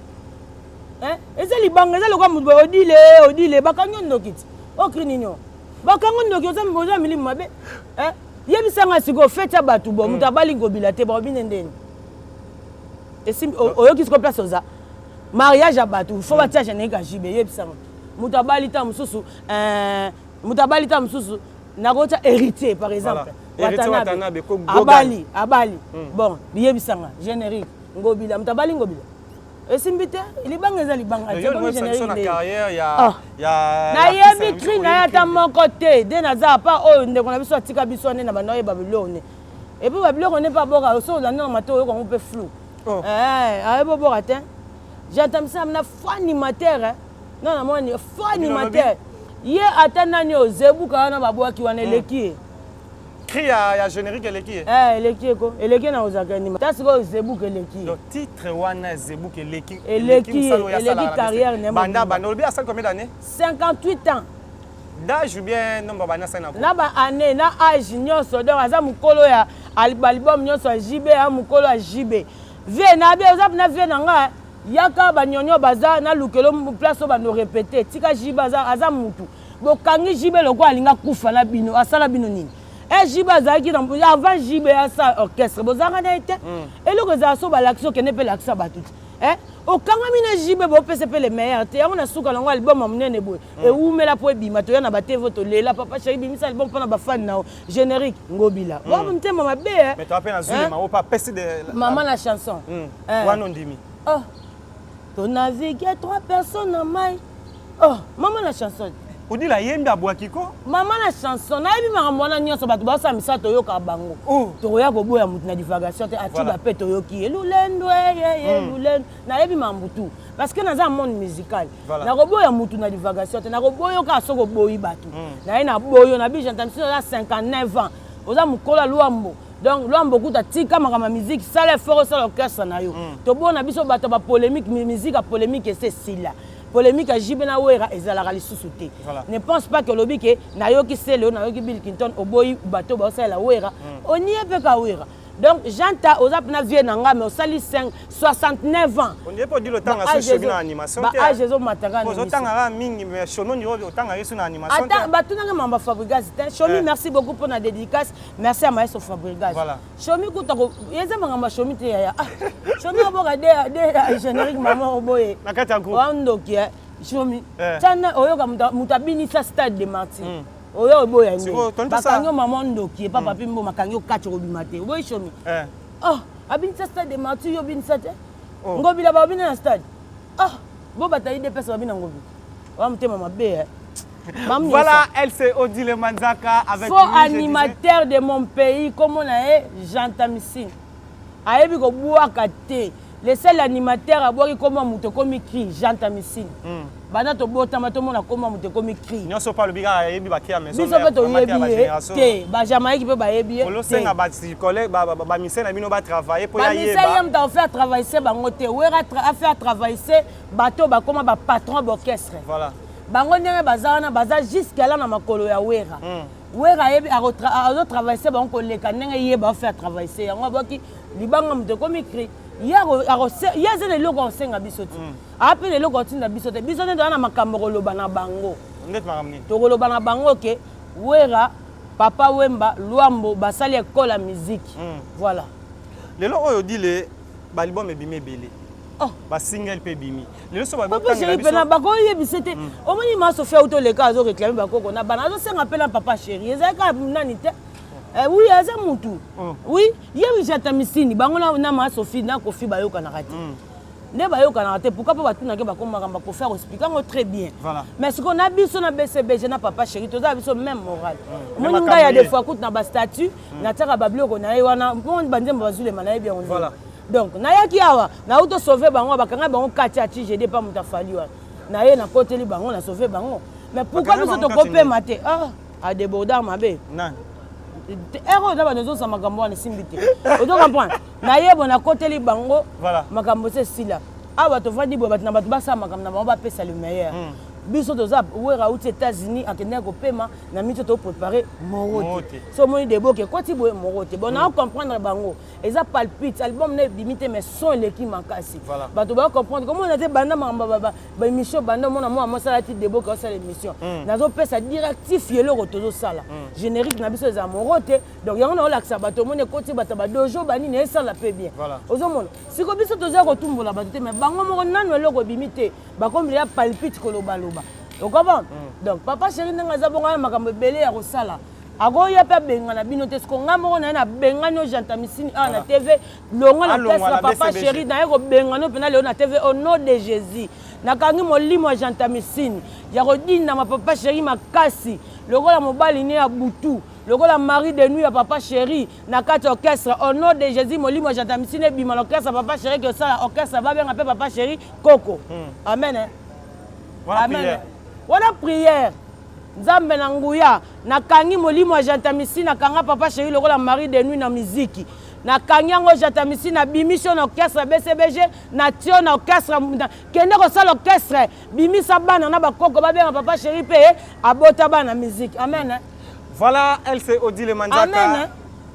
Hein? Eza libanga, eza lokola moto Odile Odile bakangi yo ndoki ti o cri nini? O bakangi ndoki, oza milimo mabe. Hein? Yebisanga sikoyo, fete ya bato bo moto abali ngobila te, baobine ndeni? Esimbi oyoki sikoyo place oza mariage ya bato, fo batia générique ya JB. Yebisanga, moto abali ta mosusu, moto abali ta mosusu, nakotia Héritier par exemple. Héritier Watanabe, Gogan. Abali, abali. Bon, yebisanga, générique ngobila, moto abali ngobila, esimbi te. Libanga eza libanga te. Yo Ekomi oyebisa biso na générique ndeni? Carrière ya Ah. ya Nayebi artiste cri na ye ata moko te nde naza apa. Oyo ndeko na biso atika biso nde na banda oyeba biloko ne, et puis babiloko nde mpe aboka so olanda na mato, oyoka yango mpe flou. Oh. Ayebi oboka te. Jantamisa na fo animateur, non, namoni fo animateur ye ata nani oyo zebuka wana babwaki wana, eleki ye. Cri ya générique eleki ye. Eh, eleki ye ko, eleki ye na kozalaka anima ta sikoyo, zebuka eleki ye. Donc titre wana zebuka eleki. Eleki ye, mosala oyo eleki asalaka na carrière biso. na ye Banda mobimba. banda olobi asali combien d'années? 58 ans. D'âge ou bien nombre banda asali na groupe? Na baannée na âge nyonso, donc aza mokolo ya album nyonso ya JB, ya mokolo ya JB. Vie na be oza na vie na nga, yaka banyonyo baza nalukelo place oyo bando répété. Tika JB, aza mutu bokangi JB lokola alinga kufa na bino. Asala bino nini? E JB azalaki na avant JB asala orchestre, bozalaka na ye te. Eloko ezala so balakisi, okende mpe lakisa bato te. Eh? Okangami na JB bopesa pe le meilleur te. Yango na suka nango album ya munene boye. Ewumela po ebima toya na ba TV tolela papa chéri bimisa album pona ba fan na yo. Générique Ngobila. Mm. Wa motema mabe eh. Mais toi pe na zule ma opa pesi de Maman la chanson. Eh. Wana ondimi. Oh. To naviguer trois personnes na mai. Oh, maman la chanson. Odila yembi abwaki ko. Maman la chanson, nayebi makambo wana nyonso bato basala misala toyokaka bango. Oh. Tokoya koboya moto na divagation te, atiba mpe toyoki ye lulendo ye ye lulendo. Nayebi makambo tout parce que naza monde musical. Nakoboya moto na divagation te, nakoboyoka soki oboyi bato. Naye naboyo na bi gentamisi oza 59 ans. Oza mokolo ya Luambo. Donc Luambo kuta tika makambo ya musique, sala effort osala orchestre na yo. Tobona biso bato ba polémique, musique ya polémique ese esila. Polémique ya JB na Wera ezalaka lisusu te. Ne pense pas que olobi ke nayoki Celeo, nayoki Bill Clinton, oboyi bato baosalela Wera. Onie mpe ka Wera. Donc Janta oza pena vie na nga mais osali 5 69 ans. On dirait pas dire otanga so shomi na animation te. Ba âge ezomataka na. Ozotanga kaka mingi mais shomi on dirait otanga yesu na animation te. Ata batunaka mamba Fabregas te. Shomi merci beaucoup pour la dédicace. Merci à maestro Fabregas. Voilà. Shomi kuta ko eza makambo ya Shomi te yaya. Ah, Shomi oboka de de générique maman oboye. Na kati ya groupe. Wandoki eh. Shomi. Tana oyoka mutu abinisa stade de martyrs. Oyo oboya nini? Bakangi yo maman ndoki epa papi mboma akangi yo kati okobima te. Oboyi Shomi. Oh, abinisa stade de martyrs yo obinisa te. Ngobila ba obina na stade. Ah, bo bata IDPS babina Ngobila. Wa motema mabe eh. Voilà, elle c'est Odile Manzaka avec Faux animateur de mon pays, comme on a Jean Tamisine. Ayebi ko bwaka te. Le seul animateur abwaki kombo ya moto ekomi cri, Jean Tamisine. Banda tobotama tomona kombo ya moto ekomi cri. Nyonso pa lobi kaka ayebi ba cri ya maison. Biso pe toyebi ye te, ba Jamaïque pe bayebi ye. Olosenga ba collègue ba ba mise na bino ba travailler po ya yeba. Ba mise ye moto faire travailler bango te. Wera a faire travailler bato bakoma ba patron d'orchestre. Voilà. Bango ndenge baza wana baza jusque là na makolo ya Wera. Wera ayebi azo travailler bango koleka ndenge ye ba faire travailler yango abwaki libanga moto ekomi cri. Ye aza na eloko akosenga biso te. Ape na eloko akotinda biso te. Biso nde toza na makambo koloba na bango. Tokoloba na bango ke Wera, Papa Wemba, Luambo basali école ya musique. Voilà. Lelo oyo dile ba album ebimi ebele. Oh. Ba single pe ebimi. Lelo so ba Papa chéri pena bakoyebisa te. Omoni ma Sophia auto leka azo réclamer bakoko na bana azosenga pe na papa chéri. Ezalaki kaka nani te. Oui, aza mutu. Oui, ye Jata Misini bango na ma Sophie na Kofi bayokanaka te. Nde bayokanaka te pourquoi po batunaki bakomaka ba Kofi akoexpliquer yango très bien. Voilà. Mais sikoyo na biso na BCBG na papa chéri toza biso même moral. Omoni ngai ya des fois kutu na ba statut natiaka ba biloko na ye wana mpo banzembo bazulema nayebi yango. Voilà. Donc nayaki awa nauti sauver bango bakanga bango kati ya TGD pa moto afali wana. Na ye nakoteli bango na sauver bango. Mais pourquoi biso tokopema te? Ah, a débordar mabe. Nani? Ero oza bando ozosa makambo wana esimbi te. Ozo comprendre? Nayebo nakoteli bango makambo se esila. Awa tovandi boye bato na bato basala makambo na bango bapesa le meilleur. Biso toza Wera auti États-Unis akendaki kopema na miso to préparer moro te. So omoni deboke ekoti boye moro te. Bon na comprendre bango. Eza palpite album na ebimi te mais son eleki makasi. Bato ba comprendre comment on a banda makambo ba émission banda mona mwa mosala ti deboke osala émission. Nazopesa directif eloko tozosala. Générique na biso eza moro te. Donc yango na olakisa bato omoni ekoti bato ba dojo banini esala pe bien. Ozomona siko biso toza kotumbola bato te mais bango moko nanu eloko ebimi te bakomi ya palpite kolobaloba. Okomona? Donc papa chéri ndenge aza bongo aya makambo ebele ya kosala. Akoya pe abengana bino te siko nga moko na ye nabengani yo Jantamisini awa na TV longwa na place ya papa chéri naye kobengana yo mpena lelo na TV au nom de Jésus. Nakangi molimo ya Jantamisini ya kodindama papa chéri makasi lokola mobali ne ya butu lokola mari de nuit ya papa chéri na kati orchestre au nom de Jésus molimo ya Jantamisini ebima na orchestre papa chéri ke osala orchestre babenga pe papa chéri koko. Amen. Amen. Wana prière. Nzambe na nguya, nakangi molimo ya Jantamisi, nakanga papa chéri lokola mari de nuit na miziki. Nakangi yango Jantamisi, nabimisi yo na orchestre BCBG, natie yo na orchestre, kende kosala orchestre, bimisa bana na bakoko babenga papa chéri pe abota bana na musique. Amen. Voilà, elle c'est Odile Manzaka. Amen.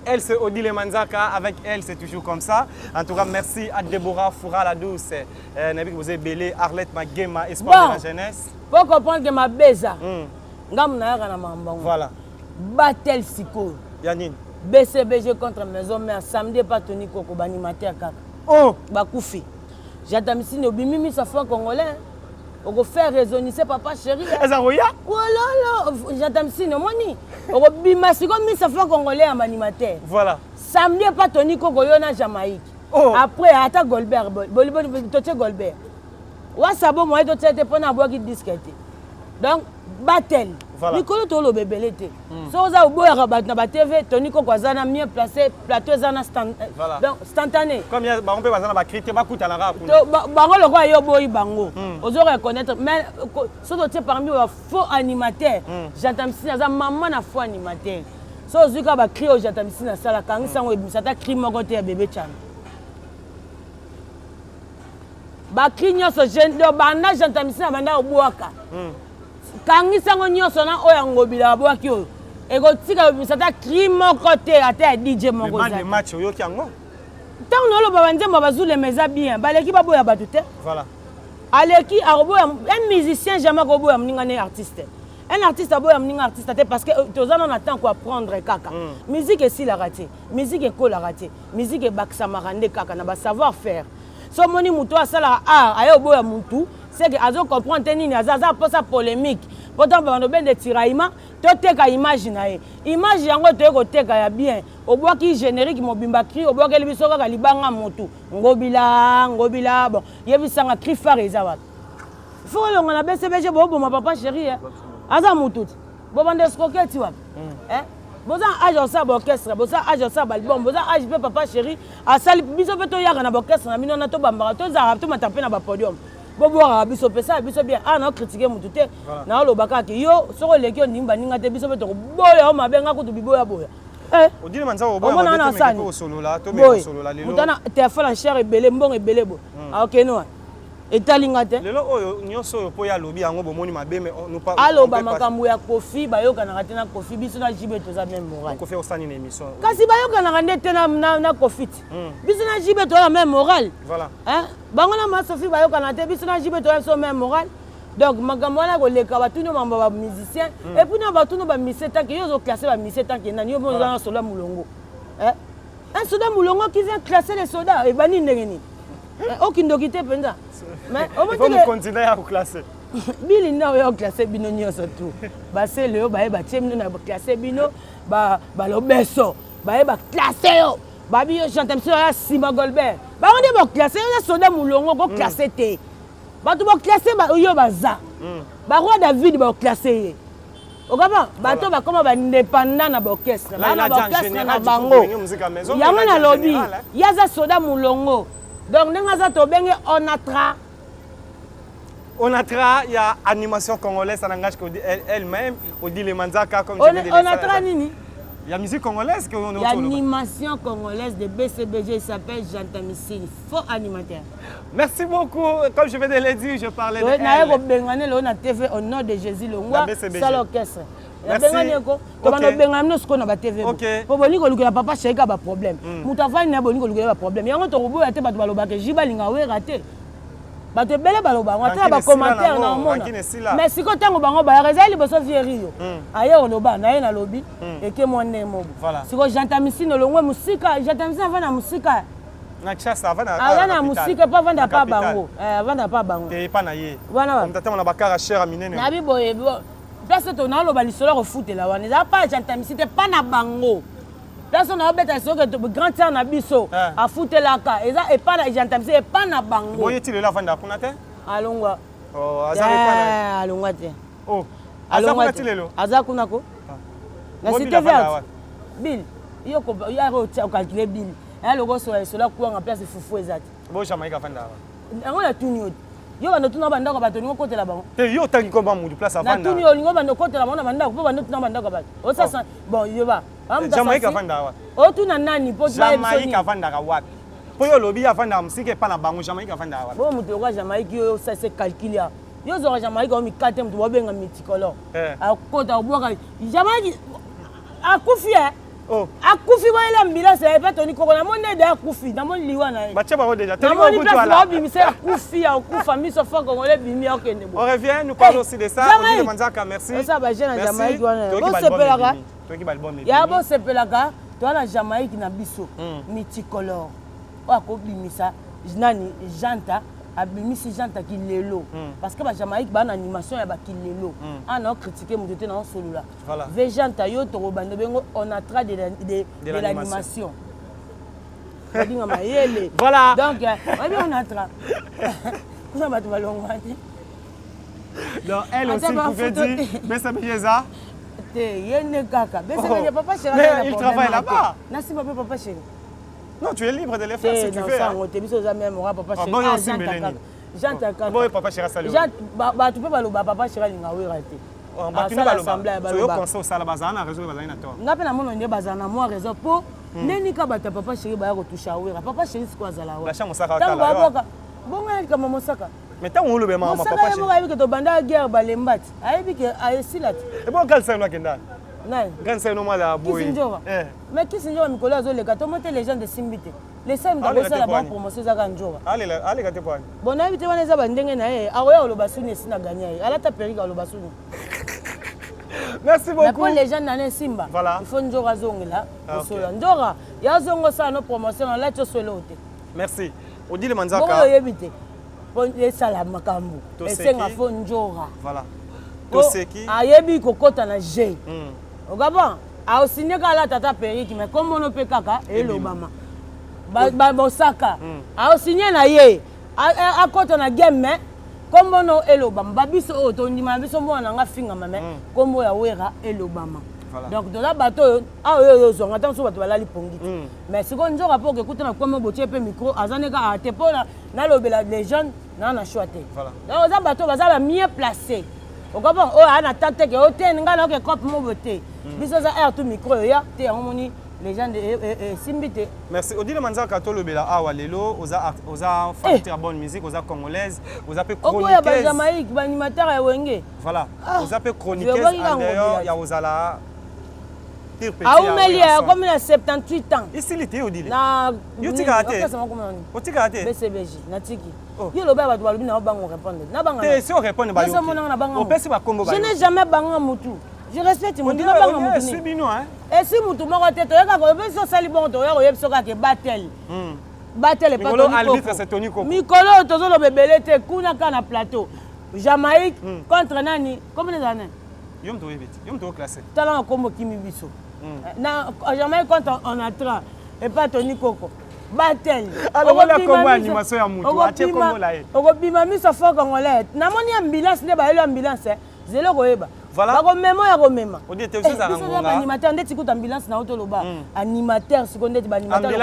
Elle c'est Odile Manzaka, avec elle c'est toujours comme ça. En tout cas, merci à Déborah Foura la douce, Nabi vous belé, Arlette Magema, espoir bon, de la jeunesse. Pour comprendre que ma beza, ngam na yaka na mambango. Voilà. Battle siko. Yanine. BCBG contre Maison Mère, samedi pas Tony Koko, ba animateur kaka. Oh, Bakoufi. Jatamisini obimi miso franc congolais okofaire raisonnise papa chéri. Eza koya. Ololo Jatamisini omoni okobima sikoyo miso franc congolais ya animateur. Voilà. Samedi epa Tony Koko yo na Jamaïque. Oh. Après ata Goldberg boliboli totie Goldberg. Wasabo moye totie te mpona abwaki disque te. Donc battle. Voilà. Mikolo toloba ebele te. Soki oza oboyaka bato na batv Tony Koko aza na mieux placé plateau eza na stand, Voilà. donc instantané. Comme ya bango mpe baza na bacrite bakutanaka kuna. To, bango lokola yo oboyi bango ozo reconnaître mais soki otie parmi ba faux animateur Jantamsine aza mama na faux animateur so ozwi kaka bacri oyo Jantamsine asala kangisa yango ebimisa ata cri moko te ya bebe Chana bacri nyonso banda Jantamsine abanda kobwaka kangisa yango nyonso na oyo ya Ngobila babwaki oyo ekotika kobimisa ata cri moko te ata ya DJ moko man eza de te. match oyoki yango. Ntango naoloba banzembo bazulema eza bien baleki baboya bato te. Voilà. Aleki akoboya un musicien jamais akoboya moninga ne artiste. Un artiste aboya moninga artiste te parce que toza nano na temps koapprendre kaka. Musique esilaka te, musique ekolaka te, musique ebakisamaka nde kaka na basavoir faire. So omoni motu oyo asalaka art aye oboya motu c'est que azo comprendre te nini aza aza mposa polémique po ntango babanda obende tiraillement toteka image na ye image yango toye koteka ya bien obwaki générique mobimba cri obwakeli biso kaka libanga motu Ngobila Ngobila bon yebisanga cri phare eza wapi fo olonga na BCBG boboma papa chéri eh. Aza motu te bobanda escroquer ti wapi eh? Boza age osala baorchestre, boza age osala baalbum, boza age mpe papa chéri asali biso mpe toyaka na baorchestre na bino wana tobambaka tozalaka tomata mpe na bapodium bobwakaka biso mpe sala biso bien awa naocritiquer motu te naoloba kaka yo soki oleki ondimi baninga te biso mpe tokoboya yo mabe nga kutu biboya boya. Eh. Odile Manzaka oboya Omona mabe wana te meke asani. mpe kosolola to meke Boye kosolola lelo. Moto wana telefone ya cher ebele mbongo ebele boye akokende wana etalinga te. Lelo oyo nyonso oyo mpo ye alobi yango bomoni mabe mais on nous pas aloba on peut pas- makambo ya Kofi bayokanaka te na Kofi biso na JB toza même moral. Kofi osani na émission. Kasi bayokanaka nde te na Kofi ti biso na JB toza na même moral. Voilà. Hein? Bango na ma Sophie bayokana te biso na JB toza biso même moral. Donc makambo wana koleka batuni makambo ya bamusicien et puis na batuni bamusicien tant que yo ozoclasse bamusicien tant que nani yo mo oza na soldat molongo. Hein? Un soldat molongo qui vient classer les soldats ebani ndenge nini? Eh, okindoki te mpenza mais Il faut omotike mokontinue ya koclasse. Bili nde oyo classe bino nyonso tu basele oyo baye batie bino na classe bino balobeso baye baclasse yo babi yo chante biso ya nsima Golbert bango nde boclasse yo na soda molongo koclasse te bato boclasse yo baza baroi David boclasse ye okama bato bakoma baindépendant na baorchestre Là, baa il na a dit en baorchestre général, na du coup, bango Wenge Musica Maison, yango mais il a dit en nalobi général, hein. ye aza soda molongo donc ndenge aza tobenge Onatra. Onatra, il y a animation congolaise, ça n'engage qu'elle-même. Odile Manzaka, comme je viens de le Onatra dire. nini? Il y a musique congolaise que on L'animation congolaise de BCBG, il s'appelle Jantamisine, faux animateur. Merci beaucoup. Comme je viens de le dire, je parlais de Naye elle. kobengana lelo na TV au nom de Jésus longwa Na BCBG. sala orchestre. Merci. Nabengani eko tobanda obengana bino sikoyo na batv po bolingi kolukela papa Sheika baproblème moto avandi na ye bolingi kolukela baproblème yango tokoboya te bato balobaka ji balinga Wera te bato ebele baloba yango ata na Rancune esila bacommentaire nango, na omona rancune esila. Mais sikoyo ntango bango bayaka ezali liboso vieri yo aye oloba na ye nalobi eke mwa nde mobo Voilà. sikoyo Jantamisine olongwe mosika Jantamisine avanda na mosika. Na Kinshasa, avant na Aza na mosika mpo avanda pa bango. Eh, avanda pa bango. Te pa na ye. Wana Comme tata na bakara cher minene. Nabi boye place to naloba lisolo ya kofutela wana eza pa Jantamisi te pa na bango place naobeta lisolo ke grand sœur na biso afutelaka eza epa na Jantamisi epa na bango. Boye ti lelo avanda kuna te? Alongwa. Oh, aza epa na ye. Eh, alongwa te. Oh. Aza Alongwa kuna te. ti lelo? Aza kuna ko na Bo cité Bill avanda verte wapi? Bill yo yo ocalcule Bill aya lokosola lisolo akwanga place fufu eza te. Bo Jamaïque avanda wapi? Yango natuni yo te yo bando tuna bandako ya bato olingi okotela bango. Te yo otangi komba mutu place avanda. Natuni yo olingi obanda okotela bango na bandako mpo bando tuna bandako ya bato osasa bon yoba Jamaïque avanda wapi? Otuna nani mpo Jamaïque avandaka wapi? Po yo olobi avandaka mosika epa na bango Jamaïque avandaka wapi? Bo moto lokola Jamaïque yo osase calcul ya yo ozwaka Jamaïque oyo mikate moto babenga multicolore akota obwaka Jamaïque akufi e Oh. Akufi boyela ambulance epa Toni Koko namoni nde akufi namoni liwa na ye. Batia bango déjà. Namoni place baobimisa akufi akufa miso fo congolais bimi akende On revient, nous parlons aussi de ça. Jamaïque. Odile Manzaka, merci. Osa bajeune na Merci. Jamaïque wana Toyoki ba album bosepelaka ebimi. Toyoki ba album ya ebimi. bosepelaka toza na Jamaïque na biso multicolore oyo akobimisa nani janta. Abimisi jante ya kilelo parce que bajamaïque baa na animation ya bakilelo. Awa nao critique moto te, naosolola. Ve jante yo, tokobanda bengo Onatra de l'animation, babinga mayele. Voilà. Donc oyebi Onatra, kuna bato balongwa te. Donc elle aussi pouvait dire BCBG eza Te, ye nde kaka BCBG, papa chéri. Mais il travaille là-bas. Nasimba mpe papa chéri. Non, tu es libre de le faire si tu veux. Sango te, biso oza même ora papa chéri. Bon, ah, Jean kaka. Bon, papa chéri asali. Bato mpe baloba papa chéri alinga Wera te. Bato nde baloba yo conseil osala, bazala na raison, bazali na tort. Nga mpe namona nde bazala na mwa raison, mpo ndeni ka bato ya papa chéri baya kotoucher Wera. Papa chéri sikoyo azala wa ntango babwaka bongo ya likambo mosaka. Mais ntango olobe mama Mosaka, ye moko ayebi ke tobanda guerre, balemba ti ayebi ke esila ti. Ebo galisa no akenda. Nani? Galisa no mwana boye. Kisi Njoka. Mais Kisi Njoka mikolo azoleka tomo te, légende esimbi te. Lesai moto akosala bango promotion ezaka Njoka. Aleka te poani. Bon, nayebi te, wana eza bandenge na ye. Akoya koloba suni esi na ganya ye, alata perike, aloba suni. Merci beaucoup. Mais po légende nana esimba, voilà, il faut Njoka azongela kosolola. Njoka ya azonga osala no promotion, alati osolo te. Merci, Odile Manzaka. Bongo oyebi te, po esala makambo esenga fo Njoka. Voilà, toseki. Ayebi kokɔta na g okabon, aosigne kaka, alata ata perike, mais kombono mpe kaka elobama. Bosaka aosigne na ye, akɔta na game, mais kombono elobama. Babiso oyo tondima na biso, mwana nanga fingama, mais kombo ya Wera elobama. Donc toza bato oyo awa, oyo ozwanga ntango so bato balali pongi te. Mais sikoyo Nzoka mpo okekuta na kwama botie mpe micro, aza nde kaka te mpo nalobela les jeunes naa na choix te. Donc oza bato baza ba mieux placé, okopon oyo aa na temps teke o te, ngai naoke cope mobo te. Biso eza aire tu micro oya te, yango moni légende esimbi te. Merci, Odile Manzaka. Tolobela awa lelo, oza oza fanatique ya bonne musique, oza congolaise, oza mpe okoya bajamaïque, baanimateur ya Wenge. Voilà, oza mpe chroniqueuse en dehors ya kozala. Aumeli, akomi na 78 ans. Esili te, Odile. Na Yo tikaka te, otikaka te. BCBG natiki. Yo loba, bato balobi na bango répondre na banga te. Si orépondre, bayomonanga na banga. Opesi bakombo. Je n'ai jamais banga mutu, je respecte mutu, na banga mutu. Esi bino. Esi mutu moko te. Toyaka koyebi osali bongo, toya koyebi so kaka ebatele batele. Mikolo oyo tozoloba ebele te, kuna kaka na plateau Jamaïque contre nani, kombo ezala nani? Yo moto oyebi te, yo moto oclasse. Tala na kombo kimi biso na Jamaïque contre Onatra epa Tony Koko batel. Animation ya mutu atie kombo na ye. Okobima miso fort congolais, namoni ambulance nde bayeli ambulance, zelo koyeba bakomema ya komema baanimateur ndeti kuta ambulance na yo. Toloba animateur sikoyo ndeti baanimateur.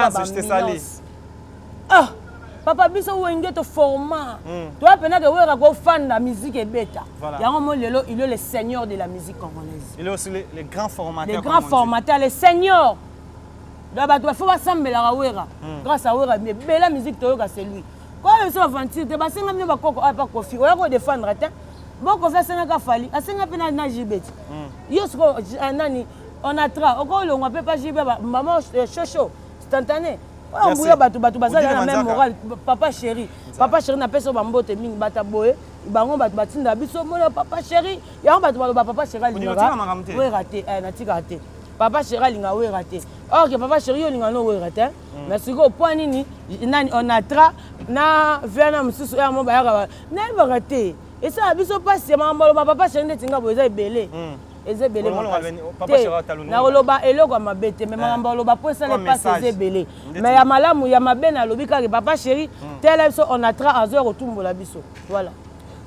Ah papa, biso Wenge toforma, toya mpenake Wera kofanda musique ebeta yango mo. Lelo il est le seigneur de la musique congolaise. Il est aussi le grand formateur. Le grand formateur, le seigneur. Donc bato bafo basambelaka Wera. Grâce à Wera ebela musique toyoka, c'est lui. Koya biso aventure te, basenga bino bakoko oyo pa Kofi oya kodefendre te. Bo Kofi asengaka Fally, asenga mpe na JB ti. Yo sikoyo nani Onatra okolongwa mpe pa JB, mama shosho instantané oyo mbuya. Bato baza na même moral. Papa chéri, papa chéri, napesa bambote mingi. Bato boye bango bato batinda biso mona papa chéri, yango bato baloba papa chéri alingaka Wera te. Natikaka te, papa chéri alinga Wera te. Or que papa chéri, yo olinga no Wera te. Mais sikoyo mpo nini nani Onatra na vena mosusu oyo mo bayaka, nayebaka te. Esala biso mpasi ya makambo aloba papa chéri ndeti nga boye, eza ebele, eza ebele te. Nakoloba eloko ya mabe te, mais makambo aloba mpo esala mpasi eza ebele. Mais ya malamu, ya mabe nalobi kaka papa chéri tela biso Onatra azoya kotumbola biso, voilà.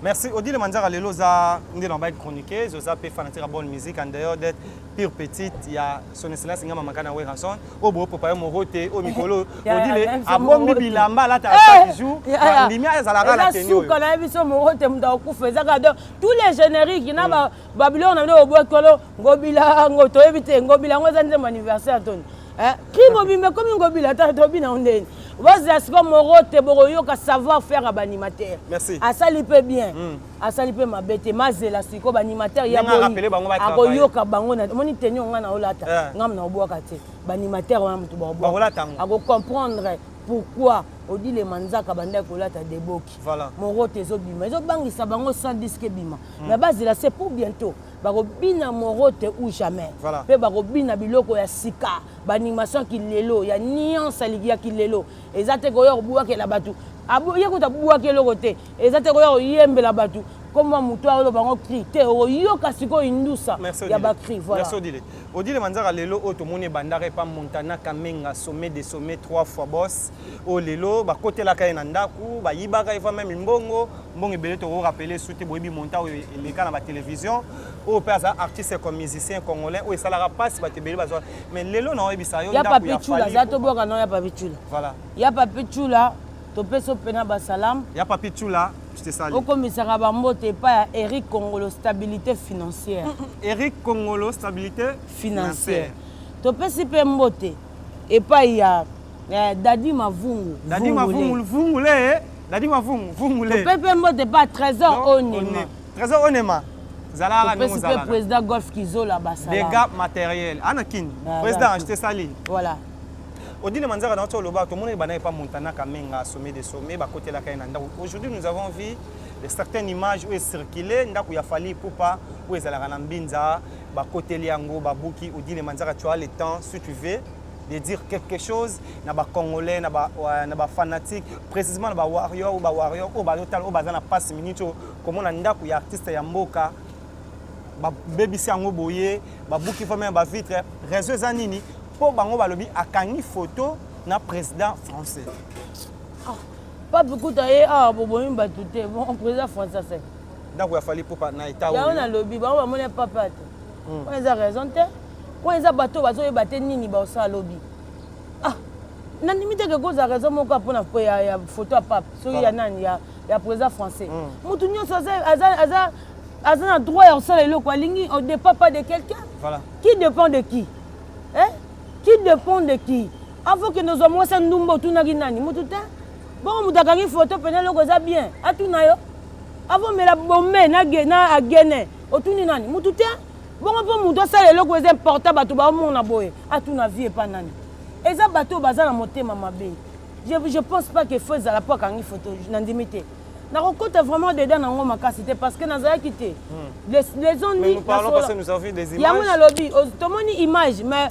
Merci, Odile Manzaka. Lelo oza nde na bai chroniqueuse, oza mpe fanatique ya bonne musique, en dehors d'être pure petite ya son excellence Ngama Makana Werrason oyo boopréparer moro te. Oyo mikolo Odile abombi bilamba alataka chaque jour, ndimi azalaka na tenue oyo. Suka na biso moro te, moto akufa eza kaka. Donc tous les génériques na babiloko na bino obwaki wana, ngobila ngo toyebi te, ngobila yango eza nzembo anniversaire toni cri mobimba ekomi ngobila. Ta tobi na ndeni bozela sikoyo moro te, bokoyoka savoir faire ya baanimateur. Asali mpe bien, asali mpe mabe te. Mazela sikoyo baanimateur ya akoyoka bango. Omoni tenue nga na olata, ngam na obwaka te. Baanimateur wana moto bakolata, akocomprendre pourquoi Odile Manzaka bandaki kolata deboki. Moro te, ezobima, ezobangisa bango sans disque ebima. Mais bazela, c'est pour bientôt, bakobina moro te ou jamais. Mpe bakobina biloko ya sika, baanimation ya kilelo, ya nuance ya kilelo. Eza te koya kobwakela bato. Ye kuta abwaki eloko te. Eza te koya koyembela bato komwa moto aoloba yango cri te, okoyoka sikoyo indusa ya bacri. Voilà. Merci Odile. Odile Manzaka, lelo oyo tomoni ebandaka epa Montana Kamenga, sommet de sommet, trois fois boss. Oyo lelo bakotelaka ye na ndako, bayibaka ye même mbongo, mbongo ebele. Tokorappeler su te, boyebi monta oyo eleka na batélévision. Oyo mpe aza artiste comme musicien congolais oyo esalaka mpasi, bato ebele bazwa. Mais lelo na oyebisa yo ya Papi Chula aza, tobwaka nao ya Papi Chula. Voilà. Ya Papi Chula, topesi mpena basalamu. Ya Papi Chula, je te salue. Okomisaka bambote epai ya Eric Congolo, stabilité financière. Eric Congolo, stabilité financière. Topesi mpe mbote epai ya Dadi Mavungu. Dadi Mavungu Vungule, Dadi Mavungu Vungule. Topesi mpe mbote epai ya Trésor Onema. Trésor Onema, zalaka. Topesi mpe président Golf Kizola basala. Dégâts matériel ana kini. Président, je te salue. Voilà. Odile Manzaka, na oloba tomoni ebanda epa Montana Kamenga, sommet de sommet, bakotelaka ye na ndako. Aujourd'hui, nous avons vu de certaines images oyo ecircule, ndako ya Fally Ipupa oyo ezalaka na Mbinza, bakoteli yango, babuki. Odile Manzaka, tu as le temps, si tu veux, de dire quelque chose na bacongolais, na bafanatique, précisément na bawarrior ou bawarrior oyo bazotala, oyo baza na passe minute oyo komona ndako ya artiste ya mboka babebisi yango boye, babuki vraiment ya bavitre. Réseau eza nini? Mpo bango balobi akangi photo na président français. Ah, pape kuta ye awa, bobomi bato te. Bon, président français asali Ndako ya Fally Ipupa na eta. Yango nalobi, bango bamoni papa te. Wana eza raison te, wana eza bato bazoyeba te nini baosala lobi. Ah, nandimi te ke kozala raison moko mpona ya photo ya pape, soki ya nani, ya président français. Motu nyonso aza na droit ya kosala eloko alingi. On dépend pas de quelqu'un. Voilà. Qui dépend de qui, hein? Qui dépend de qui? Avant ke nozwa mwasi ya ndumba, otunaki nani? Motu te. Bongo moto akangi photo pene, eloko eza bien, atuna yo? Avant mela bombe na agene, otuni nani? Motu te. Bongo mpo motu asala eloko eza important, bato baomona boye, atuna vie epa nani? Eza bato oyo baza na motema mabe. Je pense pas que faut ezala mpo akangi photo. Nandimi te, nakokota vraiment dedans nango makasi te parce que nazalaki te. Les ondi yango nalobi, tomoni image, mais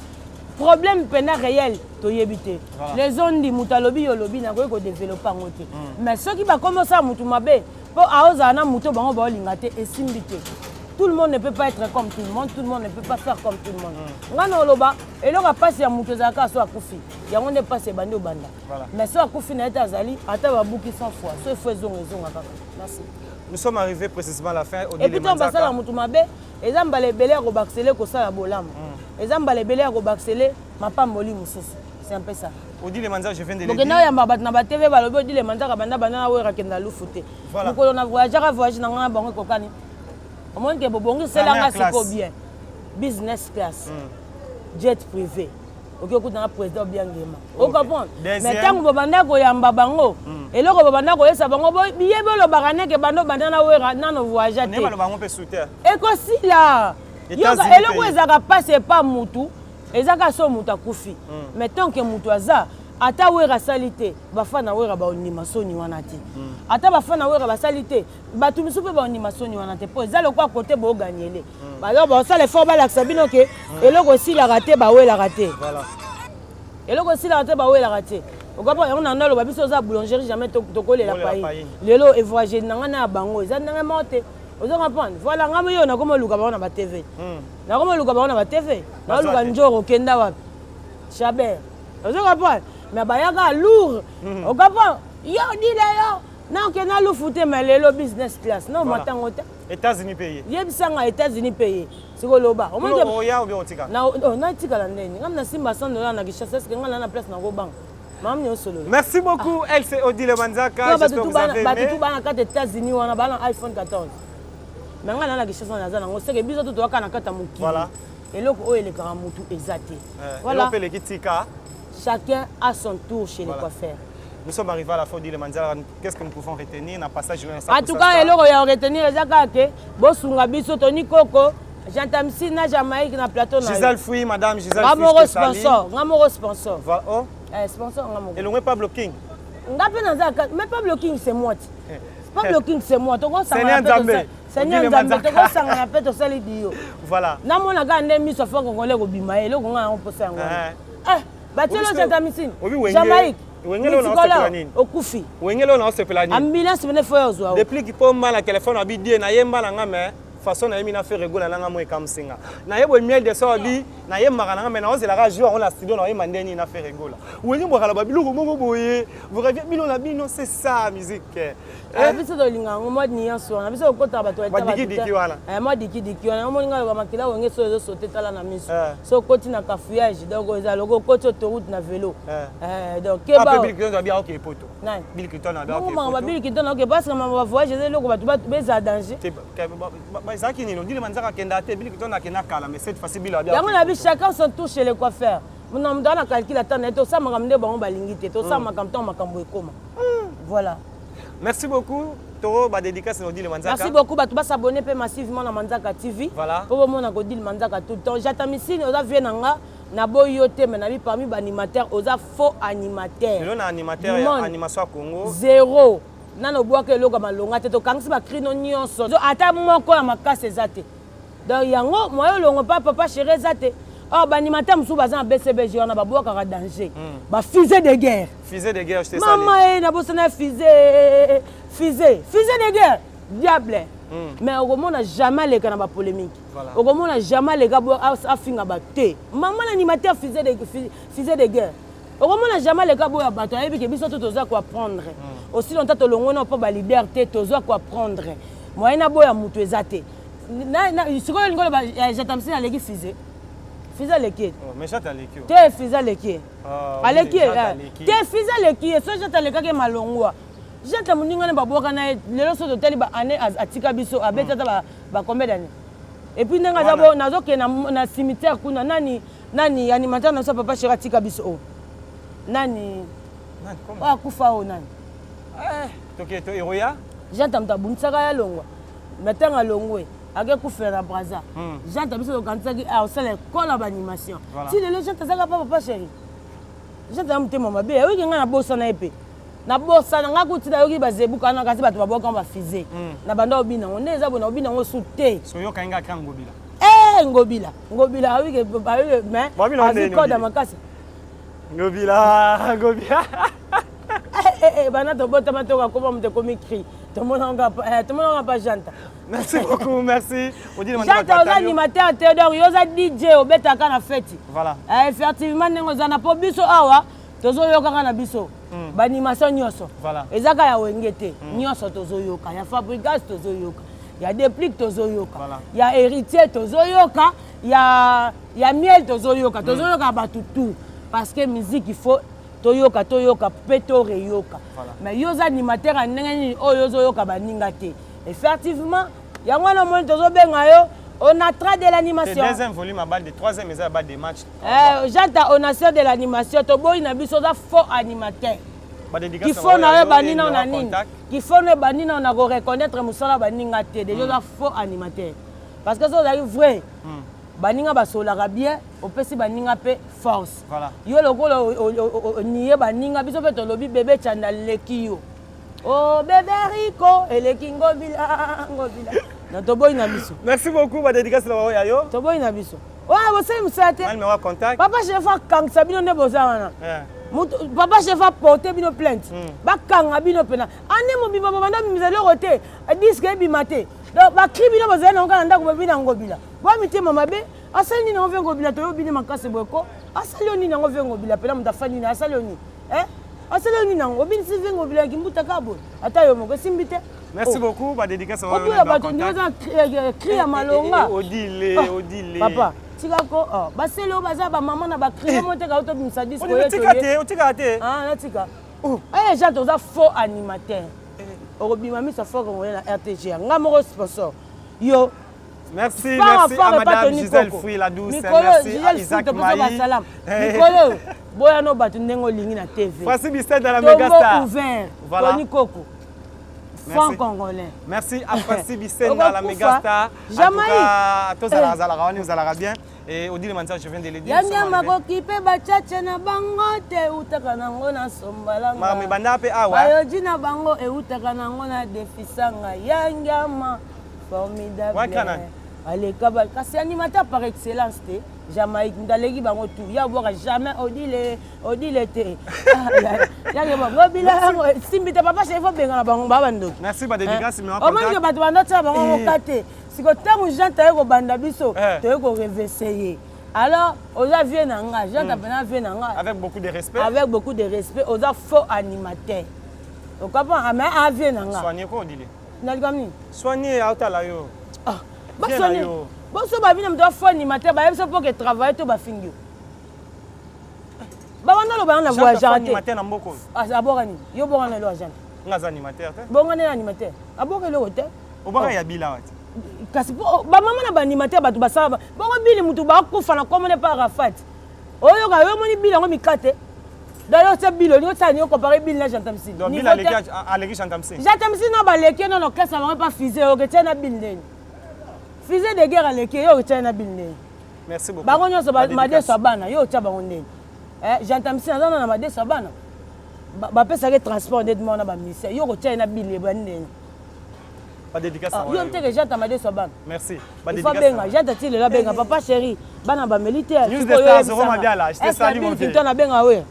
problème mpena réel toyebi te. Les ondi, moto alobi, yo olobi, nakoki kodévelopper yango te. Mais soki bakomi osala motu mabe mpo aozala na moto bango baolinga te, esimbi te. Tout le monde ne peut pas être comme tout le monde, tout le monde ne peut pas faire comme tout le monde. Nga na oloba, eloko ya mpasi ya moto ezalaka so akufi, yango nde mpasi ebandi obanda. Mais so akufi na ye te, azali, ata babuki 100 fois, so efo ezonga, ezonga kaka. Merci. Nous sommes arrivés précisément à la fin. Et puis ntango basala motu mabe, eza mbala ebele ya kobakisele kosala bolamu, eza mbala ebele ya kobakisele mapamboli mosusu. C'est un peu ça. Odile Manzaka, je viens de le dire. Bokenda oyamba bato na batv, balobi Odile Manzaka banda banda na Wera, kenda lufu te. Mokolo na voyageaka, voyage na ngai na bango ekokani. Omoni ke bobongiselanga siko bien, business class, jet privé, oki okuta na président Obiangema, ocomprendre? Mais ntango bobanda koyamba bango, eloko bobanda koyesa bango, biye bolobaka neke banda obanda na Wera nano voyage te. Ekosila. Eloko ezalaka mpasi epa mutu eza kaka so moto akufi. Mais tant que moto aza, ata Wera asali te, bafana Wera baondima soni wana te. Ata bafana Wera basali te, bato mosusu mpe baondima soni wana te, mpo eza lokola kote booganyele. Alors baosala effort, balakisa bino ke eloko esilaka te, bawelaka te. Eloko esilaka te, bawelaka te. Okapa yango na naloba, biso oza boulangerie, jamais tokolela pai. Lelo evoyage na ngai na ya bango eza ndenge moko te, ozo comprendre? Voilà, ngai yo nakoma oluka bango na batv, nakoma oluka bango na batv, naoluka njoro okenda wapi, Chabert, ozo comprendre? Mais bayaka lourd, ocomprendre? Yo dile yo nakenda lufu te, mais lelo business class no matango te. États-Unis paye. Yebisanga, États-Unis paye. Sikoloba Oya natikala ndeni ngam nasimba 100 $ na Kinshasa. Eske ngai na na place nakobanga mama nyosolola? Merci beaucoup, LC Odile Manzaka. Bato tu bana kati États-Unis wana bana iPhone 14, mais ngai na na Kinshasa naza nango. Seke biso to toyaka na kati ya mokili, eloko oyo elekaka motu eza te. Voilà. Chacun a son tour chez le coiffeur. Nous sommes arrivés à la fin, Odile Manzaka. Qu'est-ce que nous pouvons retenir dans le passage? En tout cas, eloko ya retenir eza kaka ke bosunga biso Tony Koko, Jantamsi na Jamaïque na plateau na. Gisèle Fouy, madame Gisèle. Nga moko sponsor, nga moko sponsor. Oh. Eh, sponsor nga moko. Elongwe Pablo King. Nga mpe naza, mais Pablo King, c'est moi. Pablo King, c'est moi. Tokosangana mpe, Seigneur Nzambe, tokosangana mpe tosali dio. Voilà. Namona kaka nde miso afa congolais kobima ye, eloko nga yango mposa yango. Eh, batielo Jantamisine. Jamaïque. Wenge lelo naosepela nini? Okufi. Wenge lelo naosepela nini? Ambulance mene fo ozwa. Depuis kipomba na téléphone abi die na yemba na nga mais façon na yemi na Ferre Gola na nga mo ekamwisi nga. Na yebo miel de sort bi na yembaka na nga mais naozelaka jour yango na studio na yemba nde nini na Ferre Gola. Wenge bwakala ba biloko moko boye. Vous rêvez bino na bino, c'est ça musique. Eh? Biso tolinga yango mwa nuance wana, biso okotaka bato. Dikidiki wana. Mwa dikidiki wana, omoni nga loba makila Wenge so ezosote, tala na miso. So okoti na cafouillage, donc eza loko okoti autoroute na vélo. Donc keba. Bill Clinton abi aoke poto. Nani? Bill Clinton abi aoke poto. Bill Clinton aoke parce que mama voyage eza eloko bato bezala danger. Ezalaki nini? Odile Manzaka akenda te, Bill Clinton akenda kala, mais cette fois-ci Bill abi. Yango na bi, chacun son tour chez le coiffeur. Na moto ana calcul ata na ye, tosala makambo nde bango balingi te, tosala makambo ntango makambo ekoma. Voilà. Merci beaucoup. Toro ba dédicace na Odile Manzaka. Merci beaucoup, bato bas'abonner mpe massivement na Manzaka TV. Voilà. Mpo bomona Odile Manzaka tout le temps. Jatamisine, oza vie na nga, naboyi yo te, mais nabi parmi baanimateur oza faux animateur. Lelo na animateur ya animation ya Congo. Zéro. Nano obwaka eloko ya malonga te, tokangisi bacrino nyonso, ata moko ya makasi eza te. Donc yango moyo olongo pa papa chéri eza te. Or baanimateur mosusu baza na BCBG wana, babwakaka danger, bafusée de guerre. Fusée de guerre, je te. Mama e, nabosana fusée, fusée, fusée de guerre, diable. Mais okomona jamais aleka na bapolémique, okomona jamais aleka afinga bato te. Mama na animateur fusée de guerre, okomona jamais aleka boya bato. Ayebi ke biso to toza koapprendre aussi longtemps tolongona mpo baleader te, tozwa koapprendre. Moyen na boya moto eza te. Sikoyo olingi oloba Jatamsi aleki fusée? Fusée aleki ye te, fusée aleki ye, aleki ye te, fusée aleki ye. So Jate alekaki ye malongwa, Jate moninga ne babwaka na ye. Lelo so totali baannée atika biso, abeti ata bacombien d'année. Et puis ndenge aza bo, nazokende na cimetière kuna, nani nani animateur na biso papa chéri atika biso o nani oyo akufa oyo nani? Eroya. Jante moto abunisaka ya longwa, mais ntango alongwe ake kufela na Braza. Jante biso tokanisaki osala ekole ya baanimation ti lelo. Jante azaka pa papa chéri, Jante ya motema mabe, ayoki ngai nabosana ye mpe nabosana ngai kuti nayoki bazebuka wana, kasi bato babwaka bafusée na banda obina yango nde eza boye, na obina yango su te. Ngobila, Ngobila ayike, mais azwi code ya makasi. Ngobila, Ngobila. Bana tobotama toka koma moto ekomi cri, tomonanga pa Janta. Merci beaucoup, merci. Janta oza animateur te, donc yo oza DJ, obetaka na feti. Voilà. Effectivement, ndenge oza na po biso awa tozoyokaka na biso baanimation nyonso eza kaka ya Wenge te, nyonso tozoyoka, ya Fabregas tozoyoka, ya Deplique tozoyoka, ya Héritier tozoyoka, ya Miel tozoyoka, tozoyoka bato tout, parce que musique il faut toyoka, toyoka mpe toreyoka. Mais yo oza animateur ya ndenge nini oyo ozoyoka baninga te? Effectivement, yango wana omoni tozobenga yo onatra de l'animation. Deuxième volume à balle de troisième eza balle de match. Janta onation de l'animation, toboyi na biso, oza faux animateur. Kifo na yo ebandi nao na nini? Kifo no ebandi nao na koreconnaître mosala baninga te. Déjà oza faux animateur, parce que so ozalaki vrai, baninga basololaka bien, opesi baninga mpe force. Yo lokola onie baninga, biso mpe tolobi bebe Chanda leki yo. O bebe Rico eleki Ngobila, Ngobila na toboyi na biso. Merci beaucoup, badédicace na bango ya yo. Toboyi na biso oyo bosali mosala te. Numéro ya contact. Papa chef akangisa bino nde boza wana. Papa chef aporte bino plainte, bakanga bino mpena ane mobimba, bobanda bimisa eloko te, disque ebima te. Donc bacri bino bozali nango kaka na ndako, bobi na Ngobila bwa mitema mabe. Asali nini yango ve Ngobila? Toyobi nde makasi boye ko asali yo nini yango ve Ngobila? Mpena moto afandi nini, asali yo nini? Asali yo nini yango? Obinisi ve Ngobila ya kimbuta kaka boye, ata yo moko esimbi te. Merci beaucoup, badédicace. Oboya bato ndenge oza cri ya malonga. Odile, Odile. Papa tikako, basele oyo baza bamama na bacri mo teka otobimisa disque. Otika te, otika te. Natika Jean, toza faux animateur, okobima miso fort congolais na RTG, nga moko sponsor yo. Merci, merci à Madame Gisèle Fruit la douce. Merci à Isaac Maï. Mikolo boyano bato ndenge olingi na TV. Francis Bisset dans la méga ouvert. Voilà. Tony Koko. Franc congolais. Merci à Francis Bisset dans la méga star. Jamais. Tous à la bien. Et Odile Manza, je viens de le dire. Yanyama koki mpe bachache na bango te, eutaka nango na sombalanga. Makambo ebanda mpe awa. Bayoji na bango eutaka nango na defisanga yangiama formidable. Aleka kasi animateur par excellence te. Jamaïque moto aleki bango tout ya obwaka jamais odile odile te yake bango bilango simbi te papa chéri fo bengana bango ba bandoki. Merci ba dédicace mais omoni ke bato bando tia bango moka te. Siko ntango Jean taye kobanda biso toye korevese ye. Alors oza vieux na nga Jean tapena vieux na nga avec beaucoup de respect, avec beaucoup de respect, oza faux animateur, ocomprend? Mais a vieux na nga. Soigner ko odile. Nalika nini? Soigner aotala yo. Ah, basone boso babina moto afo animateur bayebi so mpo ke travaille to bafingi yo babanda loba yango na voyageur te. Na mboka oyo aboka nini? Yo boka na elo agent. Nga aza animateur te. Bonga nde animateur aboka eloko te. Obaka ya bila wati. Kasi bamama na baanimateur bato basala bongo bili motu bakufa na komone pa Arafat oyoka yo omoni bili yango mikate. D'ailleurs, c'est Bill, olingi osala nini? Ocompare Bill na Jantamsi? Bill aleki Jantamsi. Jantamsi na baleki ye nano classe na bango pa fusée, oketia na Bill ndeni? Fusée de guerre aleki ye, oketia na Bill ndeni? Merci beaucoup. Bango nyonso madeso ya bana, yo otia bango ndeni? Jantamsi aza na madeso ya bana, bapesaki transport ndeti moko na bamusicien, yo kotia ye na Bill ebani ndeni? Yo mteke Janta madeso ya bana. Merci. Il faut abenga Janta ti lelo, abenga papa chéri, bana bameli te. News de Stars, Roma Diala, je te salue mon vieux. Kitone abenga we.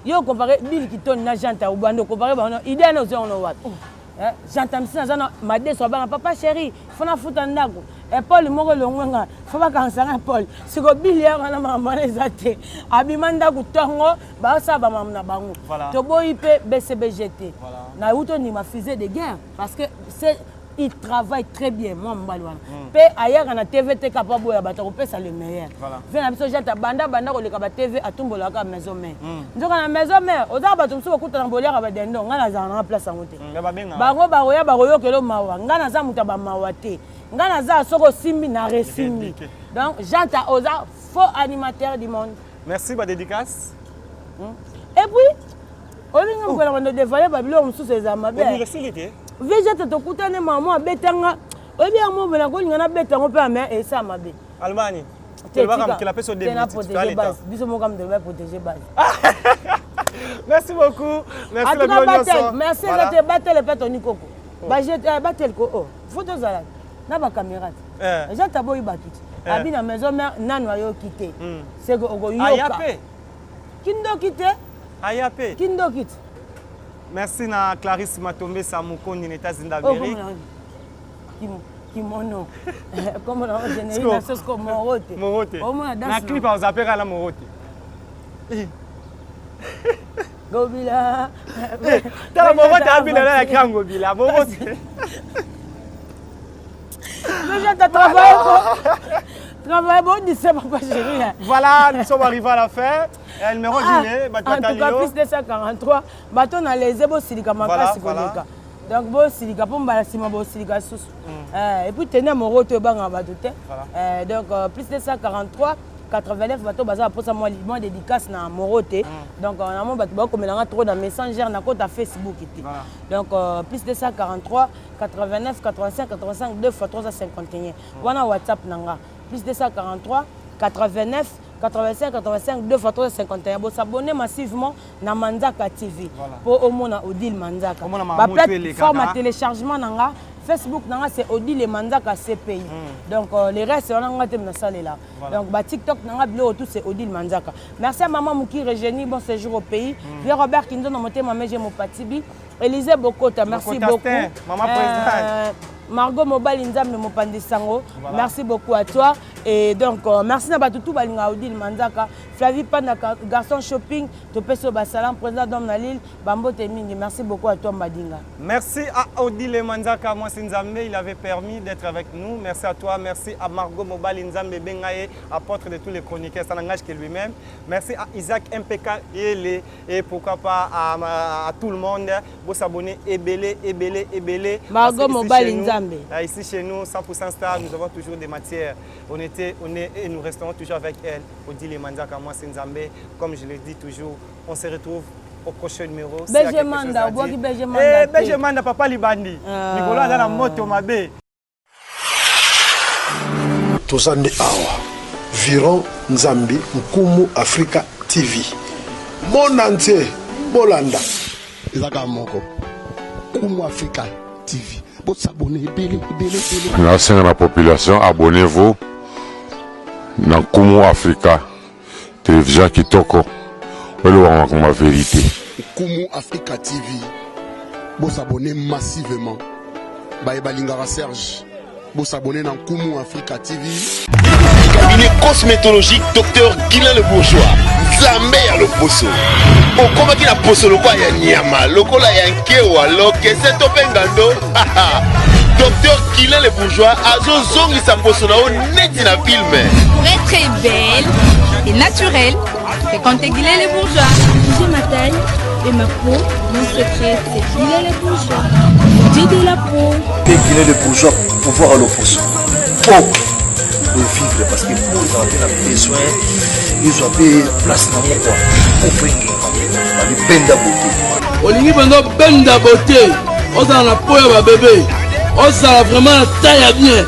Yo compare Bill Kitone na Janta, obanda compare bango, idée na ozwa ngo wapi? Janta misi naza na madeso ya bana, papa chéri, fo nafuta ndako, epole moko elongwe nga, fo bakangisa nga epole. Siko Bill ya wana makambo wana eza te, abima ndako ntongo baosala bamakambo na bango. Toboyi mpe BCBG te, nauti ondima fusée de guerre parce que c'est il travaille très bien mwa mobali wana mpe ayaka na TV te kapa boya bato akopesa le meilleur. Ve na biso Jata banda banda koleka ba TV atumbolaka maison mère. Nzoka na maison mère ozaka bato mosusu kokutana boliaka badendo, ngai nazala nanga place yango te. Bango bakoya bakoyokela mawa, ngai naza moto ya bamawa te, ngai naza soki osimbi na resimbi. Donc Janta oza faux animateur du monde. Merci ba dédicace. Et puis olingi mokolo bando dévoile babiloko mosusu eza mabe. Vie tokutani mama abetanga, oyebi yango mobela kolinga nabeta yango mpe ame esa mabe. Allemagne. Protéger base biso moko amdelo protéger base. Merci beaucoup. Merci. En tout cas batel, merci eza te batele mpe toni koko batel ko o fo tozala na bacaméra te. Eza taboyi bato te abi na maison mère nanu ayoki te seke okoyoka kindoki te. Aya pe. Kindoki te. Merci na Clarisse Matombesa Mukondi na États-Unis d'Amérique. Kimono. Comme on a générique na sauce comme morote. Morote. Na clip on zappera la morote. Gobila. Tala morote abina na ya Gobila. Morote. Mais j'ai travaillé. Travaillé bon, dit c'est papa chéri. Voilà, nous sommes arrivés à la fin. Numéro ah, en tout cas plus 243 bato na lese bosilika makasi koleka. Donc bosilika mpo mbala nsima bosilika susu. Et puis tene moro to ebangaka bato te. Donc plus 243 89 bato baza baposa mwa dédicace na moro te. Donc namo bato bakomelanga trop na messenger na kota Facebook te. Donc plus 243 89 85 85 2 fois 351 wana WhatsApp na nga, plus 243 89 85 85 2 fois 351. Bosabonne massivement na Manzaka TV mpo omona Odile Manzaka. Baplateforme ya téléchargement na nga Facebook na nga c'est Odile Manzaka CPI. Donc le reste wana nga te nasalela. Donc ba TikTok na nga biloko tout c'est Odile Manzaka. Merci à maman Muki Régenie, bon séjour au pays. Vieux Robert Kinzo na motema meje mopatibi. Élisée Bokota, merci beaucoup. Maman présidente. Margot Mobali Nzambe Mopandi Sango, merci beaucoup à toi. Et donc, merci na batutu balinga Odile Manzaka, Flavie Panda, garçon shopping, Topeso Basalam, président d'homme na Lille, Bambote Mingi, merci beaucoup à toi Mbadinga. Merci à Odile Manzaka, moi Nzambe, il avait permis d'être avec nous. Merci à toi, merci à Margot Mobali Nzambe Bengaye, apôtre de tous les chroniqueurs, ça n'engage que lui-même. Merci à Isaac MPK et, et pourquoi pas à tout le monde. Vous s'abonner, ébélé, ébélé, ébélé. Margot Mobali Nzambe. Ici chez nous, 100% Star, nous avons toujours des matières. On était, on est et nous resterons toujours avec elle. Odile Manzaka, moi c'est Nzambe. Comme je le dis toujours, on se retrouve au prochain numéro. BG Manda, BG Manda. BG Manda, papa Libandi. Nicolas dans la moto mabe. Tozande awa. Viron Nzambi Nkumu Africa TV. Monde entier, Bolanda. Ezaka moko. Nkumu Africa TV. Bo s'abonner ebele ebele ebele. Nasenga na population, abonnez-vous. Na Nkumu Africa television ya kitoko oyo elobaka makambo ya verite. Nkumu Africa TV bo s'abonner massivement baye balingaka Serge bo s'abonner na Nkumu Africa TV. Cabinet cosmétologique Docteur Guilain Le Bourgeois, Nzambe ya loposo. Okomaki na poso lokola ya nyama, lokola ya nkewa, lokese to mpe ngando. Docteur Guilain Le Bourgeois azozongisa poso na yo neti na film. Pour être belle et naturelle, fréquentez Guilain Le Bourgeois. J'ai ma taille et ma peau, mon secret, c'est Guilain Le Bourgeois. Dieu de la peau. Mpe Guilain Le Bourgeois, pouvoir ya loposo. Po vivre parce que po ezala mpe na besoin ezwa mpe place na ngo kua po fo engenga babibenda bote. Olingi mpenza obenda bote, ozala na po ya babebe, ozala vraiment na taille ya bien,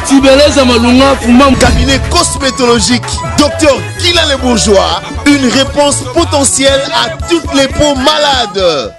tibeleza malunga fumba. Cabinet cosmétologique Docteur Guilain Le Bourgeois, une réponse potentielle à toutes les peaux malades.